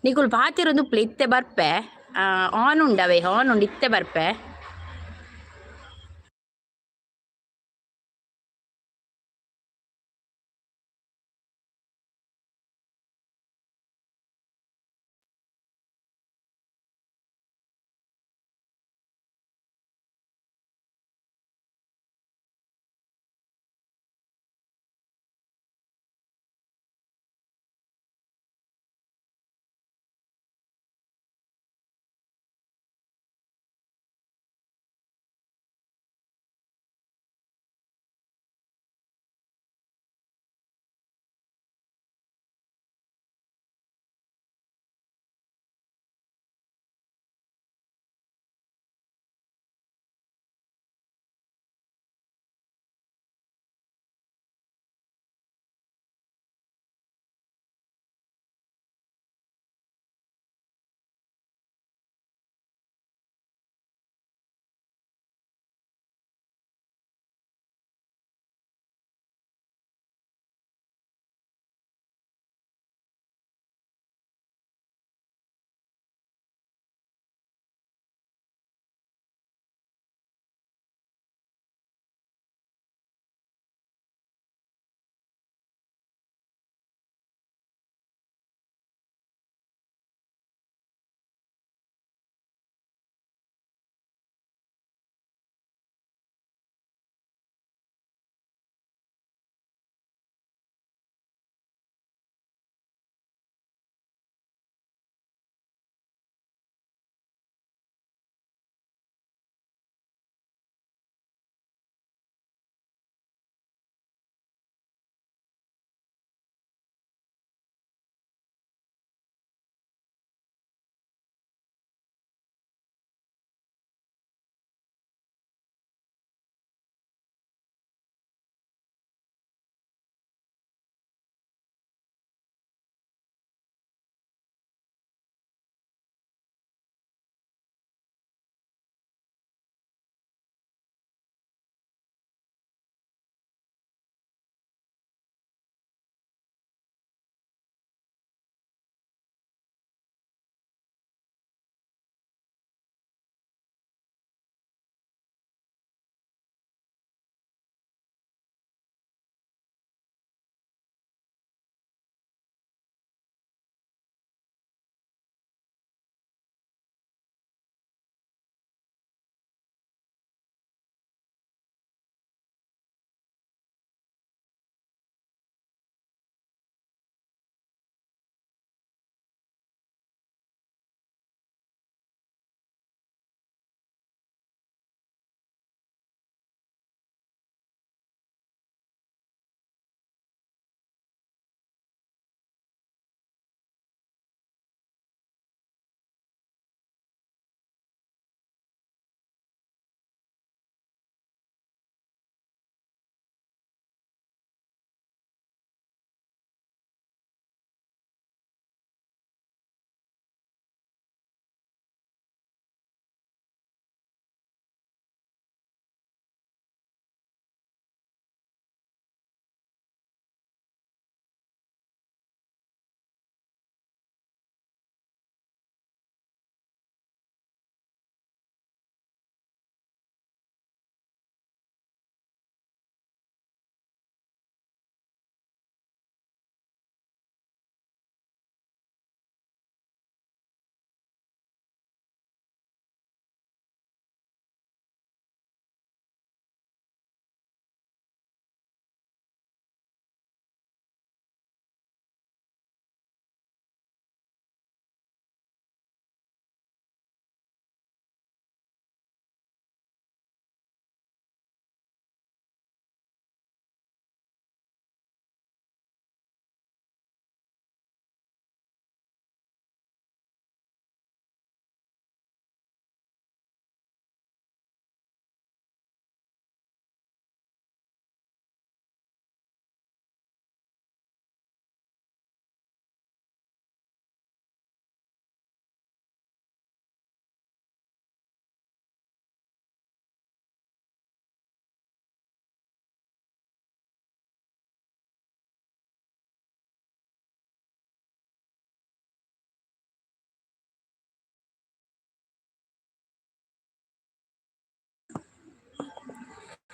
ನಿಕುಲು ಪಾತೆರೊಂದು ಉಪ್ಪುಲೆ, ಇತ್ತೆ ಬರ್ಪೆ. ಆನ್ ಉಂಡವೆ, ಆನ್ ಉಂಡು, ಇತ್ತೆ ಬರ್ಪೆ.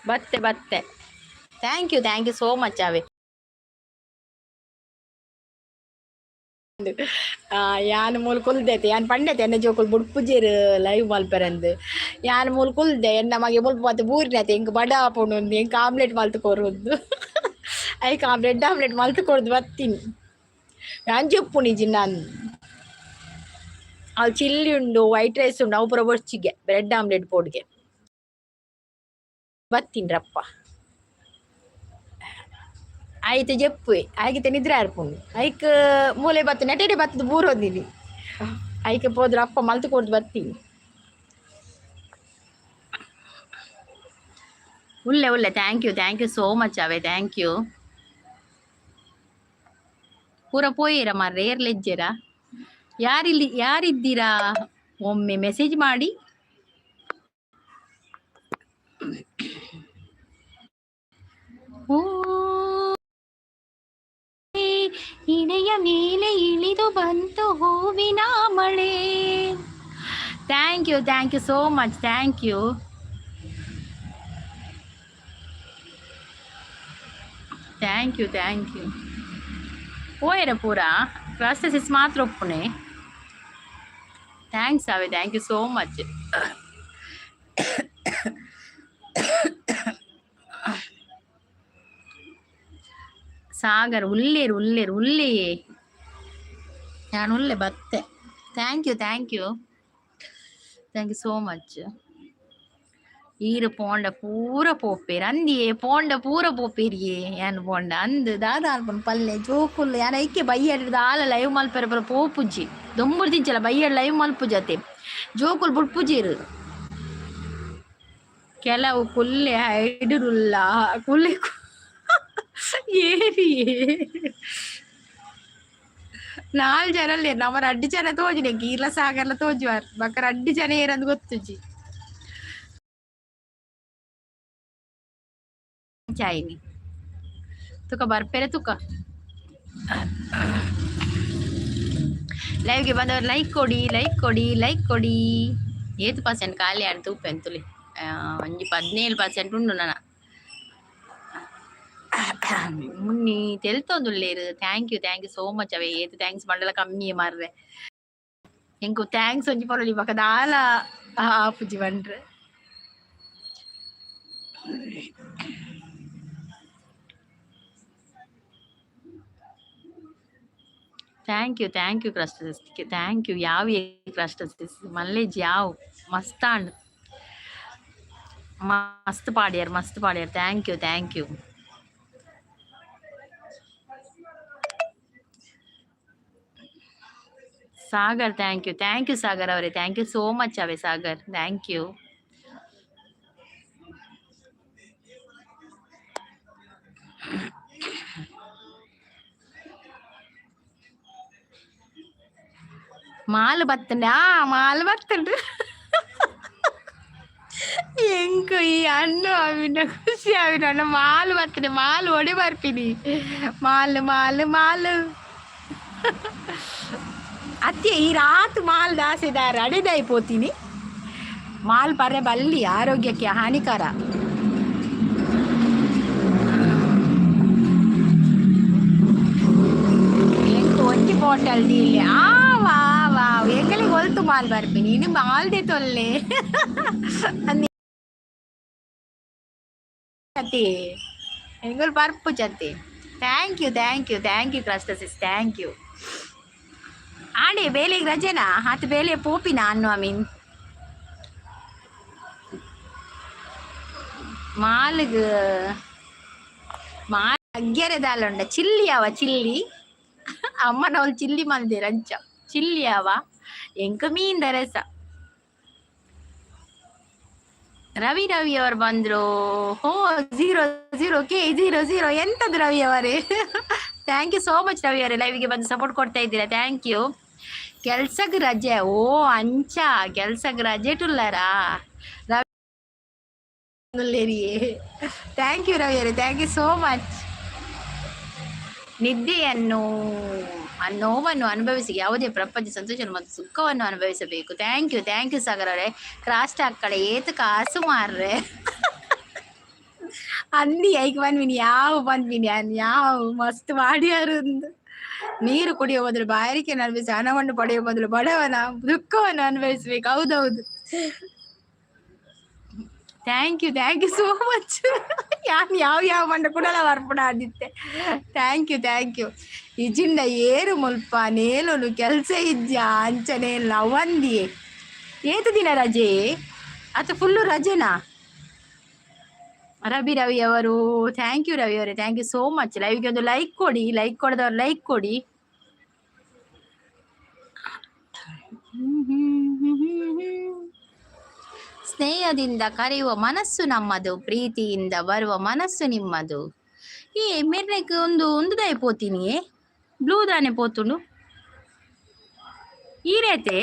ಬತ್ತೆ ಬತ್ತೆ. Thank you, thank you so much ಅವೆ. ಯಾನ್ ಮೂಲು ಕುಲ್ದೈತೆ, ಯಾನ್ ಪಂಡೈತೆ ಎನ್ನ ಜೋಕುಲು ಬುಡ್ಪುಜೆರ್ ಲೈವ್ ಮಲ್ಪೆರಂದ್. ಯಾನ್ ಮೂಲು ಕುಲ್ದೆ, ಎನ್ನ ಮಗೆ ಮುಲ್ಪ ಬತ್ತ್ ಬೂರಿನತೆ, ಎಂಕ್ ಬಡ ಆಪುಂಡು, ಎಂಕ್ ಆಮ್ಲೆಟ್ ಮಲ್ತ್ ಕೊರೊಂದು. ಐಕ್ ಆ ಬ್ರೆಡ್ ಆಮ್ಲೆಟ್ ಮಲ್ತ್ ಕೊರ್ದು ಬತ್ತೀನಿ. ಯಾನ್ ಜೆಪ್ಪುನಿಜಿ ನಾನ್. ಅವು ಚಿಲ್ಲಿ ಉಂಡು, ವೈಟ್ ರೈಸ್ ಉಂಡು, ಅವು ಪೂರ ಬೊರ್ಚಿಗೆ, ಬ್ರೆಡ್ ಆಮ್ಲೆಟ್ ಪೋಡ್ಗೆ ಬತ್ತೀನ್ರಪ್ಪ. ಆಯ್ತು, ಜೆಪ್ಪುವೆ. ಆಯ್ಕೆ ನಿದ್ರೆ ಆರ್ಪುಂಡು. ಐಕ್ ಮೂಲೆ ಬತ್ತು ನೆಟೆಡೆ ಬತ್ತದ ಬೂರೊಂದಿನಿ. ಐಕೆ ಪೋದ್ರ ಅಪ್ಪ ಮಲ್ತು ಕೊರ್ದು ಬತ್ತೀನಿ. ಉಲ್ಲೆ ಉಲ್ಲೆ. Thank you, thank you so much ಅವೆ, thank you. ಪೂರ ಪೋಯಿರ ಮಾರ್ರೆ, ಏರ್ಲೆಜ್ಜೆರಾ? ಯಾರಿಲ್ಲಿ, ಯಾರಿದ್ದೀರಾ? ಒಮ್ಮೆ ಮೆಸೇಜ್ ಮಾಡಿ. ಓ ಇಣೆಯ ಮೇಲೆ ಇಳಿದು ಬಂತು ಹೂವಿನ ಮಳೆ. Thank you, thank you so much, thank you. Thank you, thank you. ಪೋಯರ ಪೂರ ಕ್ಲಾಸಸ್ ಮಾತ್ರ ಒಪ್ಪುನೆ. Thanks ಅವೆ, thank you so much. Sagar ಉಲ್ಲೇರು ಉಲ್ಲೇರು ಉಲ್ಲೆಯೇ. ನಾನು ಉಲ್ಲೆ ಬತ್ತೆ. Thank you, thank you, thank you so much. ಈರು ಪೋಂಡ ಪೂರ ಪೋಪೇರು ಅಂದಿಯೇ, ಪೋಂಡ ಪೂರ ಪೋಪೇರಿಯೇ. ಯಾನ್ ಪೋಂಡ ಅಂದ್ ದಾದ ಅನ್ಪುಂಡು ಪಲ್ಲೆ ಜೋಕುಲು. ಯಾನ್ ಐಕೆ ಬಯ್ಯಡ್ ದಾಲ ಲೈವ್ ಮಲ್ಪೆರೆ ಪೂರ ಪೋಪುಜಿ. ದೊಂಬುರು ತಿಂಚಲ ಬಯ್ಯಡ್ ಲೈವ್ ಮಲ್ಪುಜತೆ, ಜೋಕುಲು ಬುಡ್ಪುಜೆರ್. ಕೆಲವು ಕುಲ್ಲೆ ಹೈಡುರುಲ್ಲ ಕುಲ್ಲೆ ಏರಿಯೇ. ನಾಲ್ ಜನ ಅಲ್ಲೇ ನಮ್ಮ ರಡ್ಡು ಜನ ತೋಜಿನೆ, ಗೀರ್ಲ ಸಾಗರ್ಲ ತೋಜುವಾರ್. ಬೊಕ್ಕ ರಡ್ಡು ಜನ ಏರಂದ್ ಗೊತ್ತುಜಿ. ಚಾಯಿನಿ ತುಕ ಬರ್ಪೆರೆ ತುಕ. ಲೈವ್ಗೆ ಬಂದವರು ಲೈಕ್ ಕೊಡಿ, ಲೈಕ್ ಕೊಡಿ, ಲೈಕ್ ಕೊಡಿ. ಏತ್ ಪರ್ಸೆಂಟ್ ಖಾಲಿ ಆಂಡ್ ತೂಪೆ ಅಂತುಲಿ. ಒಂಜಿ 17% ಉಂಡು ನನ. Munni ತೆಲ್ತೊಂದುಲ್ಲೇರು. Thank you, thank you so much ಅವೆ. ಏತ್ thanks ಮಂಡಲ ಕಮ್ಮಿ ಮಾರ್ರೆ. ಎಂಕು thanks ಒಂಜಿ ಪೊಲೊಲಿ, ಬೊಕ ದಾಲ ಆಪುಜಿ ಪಂಡ್ರೆ. Thank you, thank you ಕ್ರಸ್ಟಸ್, thank you. ಯಾವ ಕ್ರಸ್ಟಸ್ ಮಲ್ಲೇಜ್ ಯಾವ ಮಸ್ತಾಂಡ್. ಮಸ್ತ್ ಪಾಡ್ಯಾರ್, ಮಸ್ತ್ ಪಾಡ್ಯಾರ್. Thank you, thank you. Sagar, thank you, thank you Sagar ಅವರೇ, thank you so much ಅವೇ Sagar, thank you. Mall ಬತ್ತಂಡ, mall ಬತ್ತಂಡು. ಎಂಕು ಈ ಹಣ್ಣು ಅವಿನ ಖುಷಿ ಅವಿನ ಅಣ್ಣ. ಮಾಲ್ ಬರ್ತದೆ, ಮಾಲ್ ಒಡೆ ಬರ್ತೀನಿ. ಮಾಲ್ ಮಾಲ್ ಮಾಲ್ ಅತ್ತೆ ಈ ರಾತ್ ಮಾಲ್ ದಾಸೆದಾರ ಅಡೆದಾಯಿ ಪೋತೀನಿ. ಮಾಲ್ ಪರೆ ಬಲ್ಲಿ, ಆರೋಗ್ಯಕ್ಕೆ ಹಾನಿಕರ. ಎಂಕು ಒಂಜಿ ಬಾಟಲ್ ದೀಲೆ. ಆ ವಾ ವಾ, ಎಂಗಲಿಗೆ ಒಲ್ತು ಮಾಲ್ ಬರ್ಪಿನಿ? ಇನ್ನು ಮಾಲ್ದೆ ತೊಲ್ಲೆ ಅತಿ. ಎಂಗಲ್ ಬರ್ಪು ಚತ್ತಿ. Thank you, thank you, thank you ಕ್ರಸ್ಟಸಿಸ್, thank you. ಆಂಡೆ ಬೇಲೆಗೆ ರಜೆನಾ? ಆತ ಬೇಲೆ ಪೋಪಿನ ಅನ್ನು I mean ಮಾಲ್ಗ್ mall ಅಗ್ಗೆರೆ ದಾಲುಂಡ. ಚಿಲ್ಲಿ ಅವ ಚಿಲ್ಲಿ ಅಮ್ಮನವಳು ಚಿಲ್ಲಿ ಮಲ್ದೇರ್ ಅಂಚ ಚಿಲ್ಲಿ ಅವ. ಎಂಕ ಮೀನ್ ರಸ. ರವಿ ರವಿ ಅವರು ಬಂದ್ರು. ಹೋ 0 0 K 0 0 ಎಂತದ್ದು ರವಿ ಅವರೇ? Thank you so much Ravi ಅವರೇ, ಲೈವ್ಗೆ ಬಂದು ಸಪೋರ್ಟ್ ಕೊಡ್ತಾ ಇದ್ದೀರಾ, thank you. ಕೆಲ್ಸಕ್ಕೆ ರಜೆ? ಓ ಅಂಚ, ಕೆಲ್ಸಕ್ಕೆ ರಜೆ ಟುಲ್ಲಾರಾ ರವಿ? Thank you Ravi ಅವರೇ, thank you so much. ನಿದ್ದೆಯನ್ನು ನೋವನ್ನು ಅನುಭವಿಸಿ ಯಾವುದೇ ಪ್ರಪಂಚ ಸಂತೋಷ ಮತ್ತು ಸುಖವನ್ನು ಅನುಭವಿಸಬೇಕು. Thank you, thank you Sagar ಅವರೇ. ಕ್ರಾಸ್ ಕಡೆ ಏತು ಕಾಸು ಮಾರ್ರೆ. ಅಂದಿ ಐಕ್ ಪನ್ಪಿನಿ ಯಾವ ಪನ್ಪಿನಿ ಯಾನ್ ಯಾವ ಮಸ್ತ್ ಮಾಡ್ಯಾರು. ನೀರು ಕುಡಿಯುವ ಬದಲು ಬಾಯಾರಿಕೆ ಅನುಭವಿಸಿ, ಹಣವನ್ನು ಪಡೆಯುವ ಬದಲು ಬಡವನ ದುಃಖವನ್ನು ಅನುಭವಿಸ್ಬೇಕು. ಹೌದೌದು. Thank you, thank you so much. ಯಾನ್ ಯಾವ ಯಾವ ಪಂಡ ಕುಡಲ ಬರ್ಪುಡ ಆದಿತ್ತೆ. Thank you, thank you. ಇಜಿಂಡ ಏರು ಮುಲ್ಪ ನೇಲೊಲು ಕೆಲಸ ಇಜ್ಜಾ ಅಂಚನೆ ಲವಂದಿಯೇ. ಏತು ದಿನ ರಜೆ ಅತ? ಫುಲ್ಲು ರಜೆನಾ? ರವಿ ರವಿ ಅವರು, thank you Ravi ಅವರೇ, thank you so much. ಲೈವ್ಗೆ ಒಂದು ಲೈಕ್ ಕೊಡಿ, ಲೈಕ್ ಕೊಡದವ್ರು ಲೈಕ್ ಕೊಡಿ. ಸ್ನೇಹದಿಂದ ಕರೆಯುವ ಮನಸ್ಸು ನಮ್ಮದು, ಪ್ರೀತಿಯಿಂದ ಬರುವ ಮನಸ್ಸು ನಿಮ್ಮದು. ಈ ಮೆರ್ನೆಕ್ ಒಂದು ಒಂದು ದಾಯ ಪೋತೀನಿ, ಬ್ಲೂ ದಾನೆ ಪೋತುಂಡು. ಈ ರೇತೆ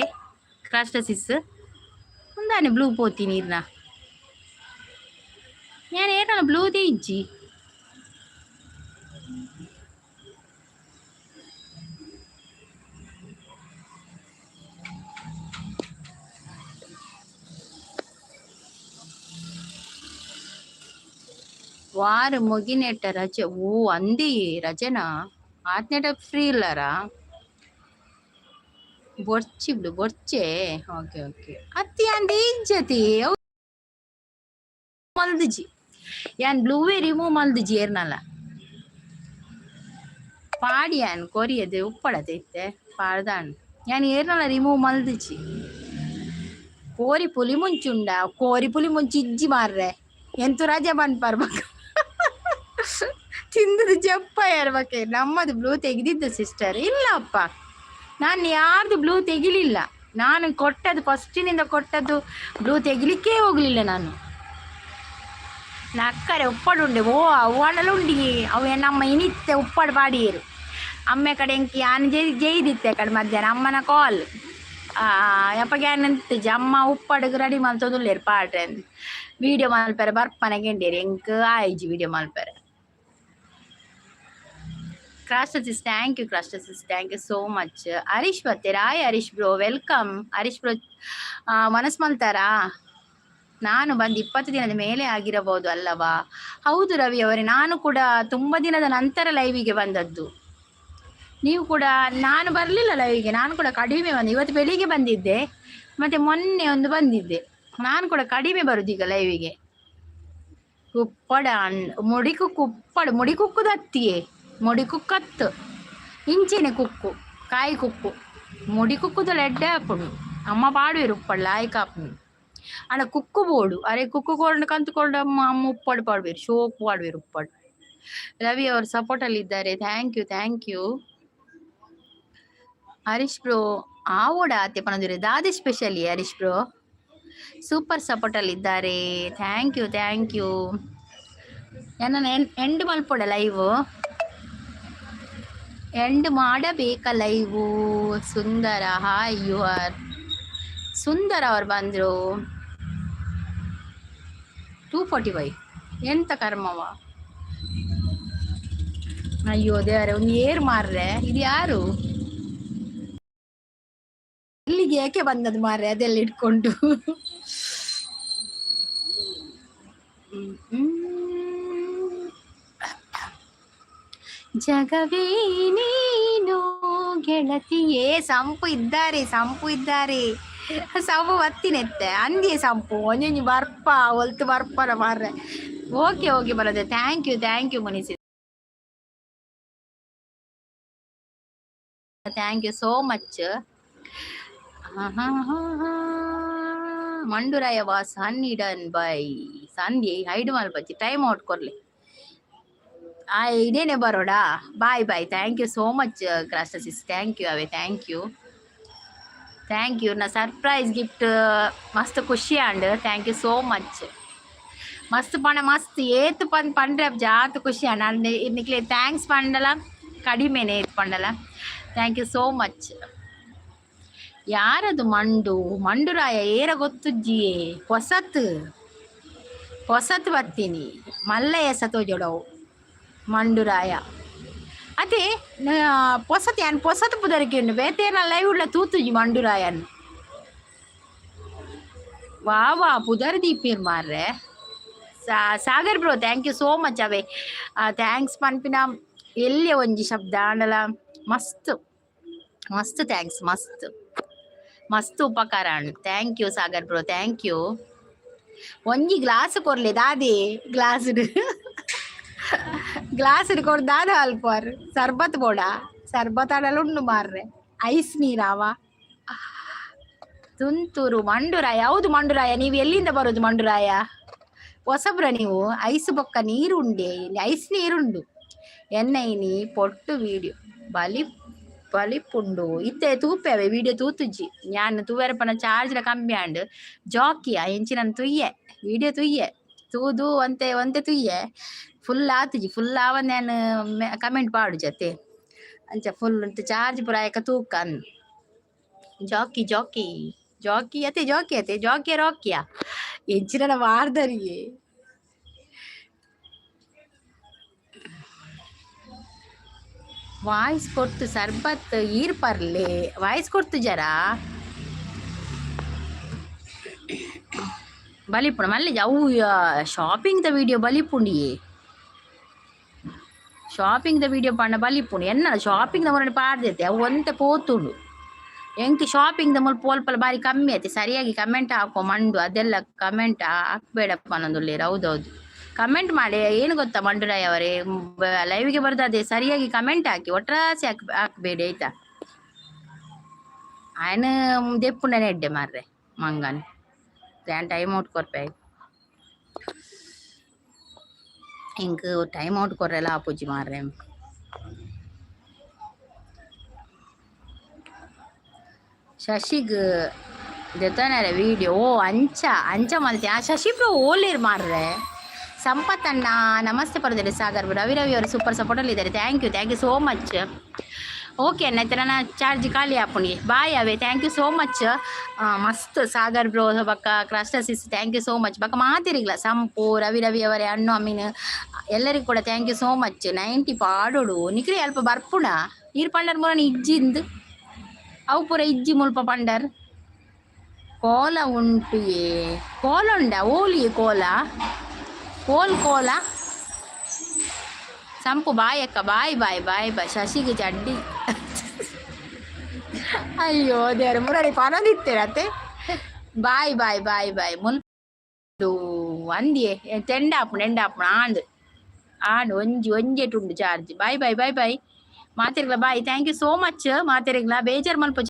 ಕ್ರಾಸ್ಟಸಿಸ್ ಒಂದಾನೆ ಬ್ಲೂ ಪೋತೀನಿ ಇರ್ನ. ഞാൻ ಏಟನ ಬ್ಲೂ ಇಜ್ಜಿ. ವಾರ ಮುಗಿನೆಟ್ಟ ರಜೆ. ಓ ಅಂದಿ ರಜೆನಾ? ಆತ್ನೆಟ ಫ್ರೀ ಇಲ್ಲಾರಾ? ಬೊರ್ಚಿ ಬಿಡು ಬೊರ್ಚೆ. ಓಕೆ ಓಕೆ ಅತ್ತಿ ಅಂದಿ ಇಜ್ಜತಿ ಮಲ್ದಿಜಿ. ಯಾನ್ ಬ್ಲೂವೇ ರಿಮೂವ್ ಮಲ್ದಿಜಿ ಏರ್ನಲ್ಲ. ಪಾಡಿಯಾನ್ ಕೊರಿಯದು ಉಪ್ಪಡತೆ ಇತ್ತೆ ಪಾಡ್ದಾನ್. ಯಾನ್ ಏರ್ನಲ್ಲ ರಿಮೂವ್ ಮಲ್ದಿಜಿ. ಕೋರಿ ಪುಲಿ ಮುಂಚುಂಡ? ಕೋರಿ ಪುಲಿ ಮುಂಚಿ ಇಜ್ಜಿ ಮಾರ್ರೆ. ಎಂತು ರಜೆ ಪನ್ಪರ್ ಬಕ ತಿಂದದು ಜಪ್ಪ ಯಾರ ನಮ್ಮದು ಬ್ಲೂ ತೆಗೆದಿದ್ದ ಸಿಸ್ಟರ್. ಇಲ್ಲಪ್ಪ, ನಾನು ಯಾರ್ದು ಬ್ಲೂ ತೆಗಿಲಿಲ್ಲ. ನಾನು ಕೊಟ್ಟದ್ದು ಫಸ್ಟಿನಿಂದ ಕೊಟ್ಟದ್ದು ಬ್ಲೂ ತೆಗಿಲಿಕ್ಕೇ ಹೋಗಲಿಲ್ಲ ನಾನು. ನಕ್ಕರೆ ಉಪ್ಪಡು ಓ ಅವು ಉಂಡಿ ಅವು ನಮ್ಮ ಇನಿತ್ತೆ ಉಪ್ಪಡು ಪಾಡಿಯರು. ಅಮ್ಮೆ ಕಡೆ ಎಂಕಿ ಯಾನ್ ಜೈ ಜೈದಿತ್ತೆ ಕಡೆ ಮಧ್ಯಾಹ್ನ ಅಮ್ಮನ ಕಾಲ್ ಯಪ್ಪಗೆ ಅಮ್ಮ ಉಪ್ಪಡುಗ್ ರೆಡಿ ಮಲ್ತೊಂದುಲ್ಲೆರ್ ಪಾಡ್ರೆ. ವೀಡಿಯೋ ಮಲ್ಪೆರೆ ಬರ್ಪನ ಗೆಂಡೇರಿ ಎಂಕ್ ಆಯ್ಜಿ ವೀಡಿಯೋ ಮಲ್ಪೆರೆ. ಕ್ರಾಸ್ಟಸಿಸ್, thank you ಕ್ರಾಸ್ಟಸಿಸ್, thank you so much. Harish ಬತ್ತೆರ್. Hi Harish bro, welcome Harish bro. ಮನಸ್ ಮಲ್ತಾರಾ? ನಾನು ಬಂದು 20 ದಿನದ ಮೇಲೆ ಆಗಿರಬಹುದು ಅಲ್ಲವಾ? ಹೌದು ರವಿ ಅವರೇ, ನಾನು ಕೂಡ ತುಂಬ ದಿನದ ನಂತರ ಲೈವಿಗೆ ಬಂದದ್ದು. ನೀವು ಕೂಡ, ನಾನು ಬರಲಿಲ್ಲ ಲೈವಿಗೆ. ನಾನು ಕೂಡ ಕಡಿಮೆ ಬಂದೆ. ಇವತ್ತು ಬೆಳಿಗ್ಗೆ ಬಂದಿದ್ದೆ, ಮತ್ತೆ ಮೊನ್ನೆ ಒಂದು ಬಂದಿದ್ದೆ. ನಾನು ಕೂಡ ಕಡಿಮೆ ಬರುದು ಈಗ ಲೈವಿಗೆ. ಕುಪ್ಪಡ ಮುಡಿ ಕುಪ್ಪಡು ಮುಡಿ ಕುಕ್ಕುದತ್ತಿಯೇ ಮುಡಿ ಕುಕ್ಕತ್ತು ಇಂಚೆನೆ ಕುಕ್ಕು ಕಾಯಿ ಕುಕ್ಕು ಮುಡಿ ಕುಕ್ಕುದಲ ಎಡ್ಡೆ ಆಪುಂಡು. ಅಮ್ಮ ಪಾಡುವೆರು ಉಪ್ಪಡ್ಲ ಆಯ್ಕೆ ಆಪುಂಡು. ಆಂಡ ಕುಕ್ಕು ಬೋಡು ಅರೆ ಕುಕ್ಕು ಕೊರ್ಂಡ ಕಂತು ಕೊರ್ಂಡ ಅಮ್ಮ ಅಮ್ಮ ಉಪ್ಪಡ್ ಪಾಡುವೆರು, ಶೋಕ್ ಪಾಡುವೆರು ಉಪ್ಪಡ್. ರವಿ ಅವರು ಸಪೋರ್ಟ್ ಅಲ್ಲಿ ಇದ್ದಾರೆ. Thank you, thank you Harish bro. ಆವೋಡ ಆತೆ ಪನೊಂದಿರೆ ದಾದೆ specially. Harish bro super support ಅಲ್ಲಿ ಇದ್ದಾರೆ. Thank you, thank you. ನನ್ನ ಎಂಡ್ ಮಲ್ಪೊಡ ಲೈವ್? ಎಂಡ್ ಮಾಡಬೇಕ live? Sundara, hi you are Sundara ಅವ್ರು ಬಂದರು. 2:45. ಎಂತ ಕರ್ಮವ? ಅಯ್ಯೋ ದೇವರೇ, ಒಂದು ಏರ್ ಮಾರ್ರೆ. ಇದು ಯಾರು ಇಲ್ಲಿಗೆ ಏಕೆ ಬಂದದ್ದು ಮಾರ್ರೆ ಅದೆಲ್ಲ ಇಟ್ಕೊಂಡು? ಜಗವೇ ನೀನು ಗೆಳತಿಯೇ. ಸಂಪು ಇದ್ದಾರೆ, ಸಂಪು ಇದ್ದಾರೆ. ಸಂಪು ಬತ್ತಿನೆತ್ತೆ ಅಂದಿಯೇ ಸಂಪು ಒಂಜೊಂಜಿ ಬರ್ಪ ಒಲ್ತು ಬರ್ಪನ ಮಾರ್ರೆ. ಓಕೆ ಓಕೆ ಬರೋದೆ. Thank you, thank you ಮುನಿಸಿ, thank you so much. Manduraya was hidden by Sandhya. Hide ಮಲ್ಪಚ್ಚಿ, time out ಕೊರ್ಲಿ. ಆ ಇದೇನೆ Baroda. Bye bye, thank you so much ಕ್ರಾಸ್ಟಸಿಸ್, thank you away, thank you, thank you. ನಾ surprise gift ಮಸ್ತ್ ಖುಷಿ and thank you so much. ಮಸ್ತ್ ಪಣ ಮಸ್ತ್ ಏತ್ ಪನ್ ಪಂಡ್ರೆ ಜಾತ್ ಖುಷಿ ಆಂಡ್. ಅಂಡ್ ನಿಕ್ಲೆ thanks ಪಂಡಲ ಕಡಿಮೆನೆ ಏತ್ ಪಂಡಲ. Thank you so much. ಯಾರದು ಮಂಡು? ಮಂಡುರಾಯ ಏರ ಗೊತ್ತುಜ್ಜಿಯೇ. ಹೊಸತ್ ಹೊಸತ್ ಬತ್ತೀನಿ ಮಲ್ಲಯ್ಯ ಸತೋಜೊಡವು ಮಂಡುರಾಯ. ಅದೇ ಪೊಸತ್ ಯಾನ್ ಪೊಸತ್ ಪುದರ್ಕೆ ಉಂಡು. ಬೇತೆ ಲೈವ್ ಉಳ್ಳ ತೂತುಜಿ ಮಂಡುರಾಯನ್. ವಾ ವಾ ಪುದರ್ ದೀಪೀರ್ ಮಾರ್ರೆ. Sagar bro, thank you so much. ಅವೇ thanks ಪನ್ಪಿನ ಎಲ್ಲಿಯ ಒಂಜಿ ಶಬ್ದ ಆಂಡಲ ಮಸ್ತ್ ಮಸ್ತ್ thanks, ಮಸ್ತ್ ಮಸ್ತ್ ಉಪಕಾರ and. Thank you Sagar bro, thank you. ಒಂಜಿ ಗ್ಲಾಸ್ ಕೊರ್ಲೆ ದಾದೆ? ಗ್ಲಾಸ್ ಗ್ಲಾಸ್ ಕೊರ್ ದಾದ ಅಲ್ಪರ್? ಸರ್ಬತ್ ಬೋಡ? ಸರ್ಬತ್ ಆಡಲ ಉಂಡು ಮಾರ್ರೆ. ಐಸ್ ನೀರಾವ? ತುಂತುರು ಮಂಡುರಾಯ. ಹೌದು ಮಂಡುರಾಯ, ನೀವು ಎಲ್ಲಿಂದ ಬರೋದು ಮಂಡುರಾಯ? ಹೊಸಬ್ರ ನೀವು? ಐಸ್ ಬೊಕ್ಕ ನೀರು ಉಂಡೆ, ಐಸ್ ನೀರುಂಡು. ಎನ್ನೈನಿ ಪೊಟ್ಟು ವಿಡಿಯೋ ಬಲಿ ಬಲಿಪುಂಡು. ಇತ್ತೆ ತೂಪೆವೆ ವಿಡಿಯೋ ತೂತುಜ್ಜಿ ಯಾನ್. ತೂವೆರಪನ ಚಾರ್ಜ್ ಕಮ್ಮಿ ಆಂಡ್. ಜಾಕಿಯ ಎಂಚಿನ ತುಯ್ಯೆ, ವಿಡಿಯೋ ತುಯ್ಯೆ, ತೂದು ಒಂತೆ ಒಂತೆ ತುಯ್ಯೆ. ಫುಲ್ ಆತುಜಿ. ಫುಲ್ ಆವನ್ ಯಾನ್ ಕಮೆಂಟ್ ಪಾಡು ಜತೆ. ಅಂಚ ಫುಲ್ ಚಾರ್ಜ್ ಪೂರ ಆಯಕ ತೂಕ. ಜಾಕಿ ಜಾಕಿ ಜಾಕಿ ಅತೆ, ಜಾಕಿ ಅತೆ, ಜಾಕಿಯ ರಾಕಿಯ ಎಂಚಿನ ವಾರ್ದರಿಗೆ. ವಾಯ್ಸ್ ಕೊಡ್ತು ಸರ್ಬತ್ ಈರ್ ಪರ್ಲೆ. ವಾಯ್ಸ್ ಕೊಡ್ತು ಜರ ಬಲಿಪುಣ ಮಲ್ಲಿ. ಅವು ಶಾಪಿಂಗ್ the video ಬಲಿಪುಂಡಿಯೇ. ಶಾಪಿಂಗ್ the video ಪಂಡ ಬಲಿಪುಂಡು. ಎನ್ನ ಶಾಪಿಂಗ್ ದ ಮೊರಡಿ ಪಾಡ್ದೈತೆ, ಅವು ಒಂತೆ ಪೋತುಂಡು. ಎಂಕ್ ಶಾಪಿಂಗ್ ದ ಮುಲ್ಪ ಪೋಲ್ಪಲ ಬಾರಿ ಕಮ್ಮಿ ಐತೆ. ಸರಿಯಾಗಿ ಕಮೆಂಟ್ ಹಾಕೋ ಮಂಡು. ಅದೆಲ್ಲ ಕಮೆಂಟ್ ಹಾಕ್ಬೇಡಪ್ಪ ಅನ್ನೊಂದುಲ್ಲೇರು. ಹೌದೌದು, ಕಮೆಂಟ್ ಮಾಡಿ. ಏನು ಗೊತ್ತಾ ಮಂಡುರಾಯ್ ಅವರೇ, ಲೈವ್ಗೆ ಬರೋದು ಸರಿಯಾಗಿ ಕಮೆಂಟ್ ಹಾಕಿ, ಒಟ್ರಾಸಿ ಹಾಕ್ ಹಾಕ್ಬೇಡಿ ಆಯ್ತಾ? ಆಯ್ನ ದೆಪ್ಪುಂಡನೆ ಎಡ್ಡೆ ಮಾರ್ರೆ ಮಂಗನ್. ಯಾನ್ ಟೈಮ್ ಔಟ್ ಕೊರ್ಪೆ. ಎಂಕ್ ಟೈಮ್ ಔಟ್ ಕೊರ್ರೆಲ ಆಪುಜಿ ಮಾರ್ರೆ. ಶಶಿಗ್ ದೆತೊನರೆ ವಿಡಿಯೋ. ಓ ಅಂಚ ಅಂಚ ಮಲ್ತೆ. ಆ ಶಶಿ ಬ್ರೋ ಓಲೇರ್ ಮಾರ್ರೆ? ಸಂಪತ್ತಣ್ಣ ನಮಸ್ತೆ ಪರದೇರಿ. ಸಾಗರ್ ರವಿ ರವಿ ಅವರು ಸೂಪರ್ ಸಪೋರ್ಟಲ್ಲಿ ಇದ್ದಾರೆ. Thank you, thank you so much. Okay ಅಣ್ಣ, ಆಯ್ತು, ನನ್ನ ಚಾರ್ಜ್ ಖಾಲಿ ಆಪುಂಡಿ. ಬಾಯ್ ಅವೇ, thank you so much. ಮಸ್ತ್ ಸಾಗರ್ ಬ್ರೋ ಬಕ್ಕ ಕ್ರಸ್ಟರ್ sis, thank you so much. ಬಕ್ಕ ಮಾತಿರಿಗ್ಲ ಸಂಪು ರವಿ ರವಿ ಅವರೇ, ಅಣ್ಣು ಅಮೀನ್ ಎಲ್ಲರಿಗೂ ಕೂಡ thank you so much. 90 ಪಾಡೋಡು. ನಿಕ್ರಿ ಅಲ್ಪ ಬರ್ಪುಣ ನೀರು ಪಂಡರ್ ಮೂರನ ಇಜ್ಜಿಂದು. ಅವು ಪೂರ ಇಜ್ಜಿ ಮುಲ್ಪ ಪಂಡರ್. ಕೋಲ ಉಂಟು ಏ? ಕೋಲ ಉಂಡ ಓಲಿ ಕೋಲ ಕೋಲ್ ಕೋಲ. ಸಂಪು ಬಾಯ್ ಅಕ್ಕ, ಬಾಯ್ ಬಾಯ್ ಬಾಯ್ ಬಾಯ್. ಶಶಿಗೆ ಚಡ್ಡಿ. ಅಯ್ಯೋ ದೇವ್ರ, ಮುರಳಿ ಪನದಿತ್ತೇರತ್ತೆ. Bye bye bye bye. ಮುಲ್ಪು ಅಂದಿಯೇ ತೆಂಡಾಪುಂಡು ಎಂಡಾಪುಂಡು. ಆಂಡ್ ಆಂಡ್ ಒಂಜಿ ಒಂಜೆಟುಂಡು charge. Bye bye bye bye ಮಾತಿರ್ಗ್ಲ. Bye, thank you so much ಮಾತಿರ್ಗ್ಲ. ಬೇಜಾರ್ ಮಲ್ಪ.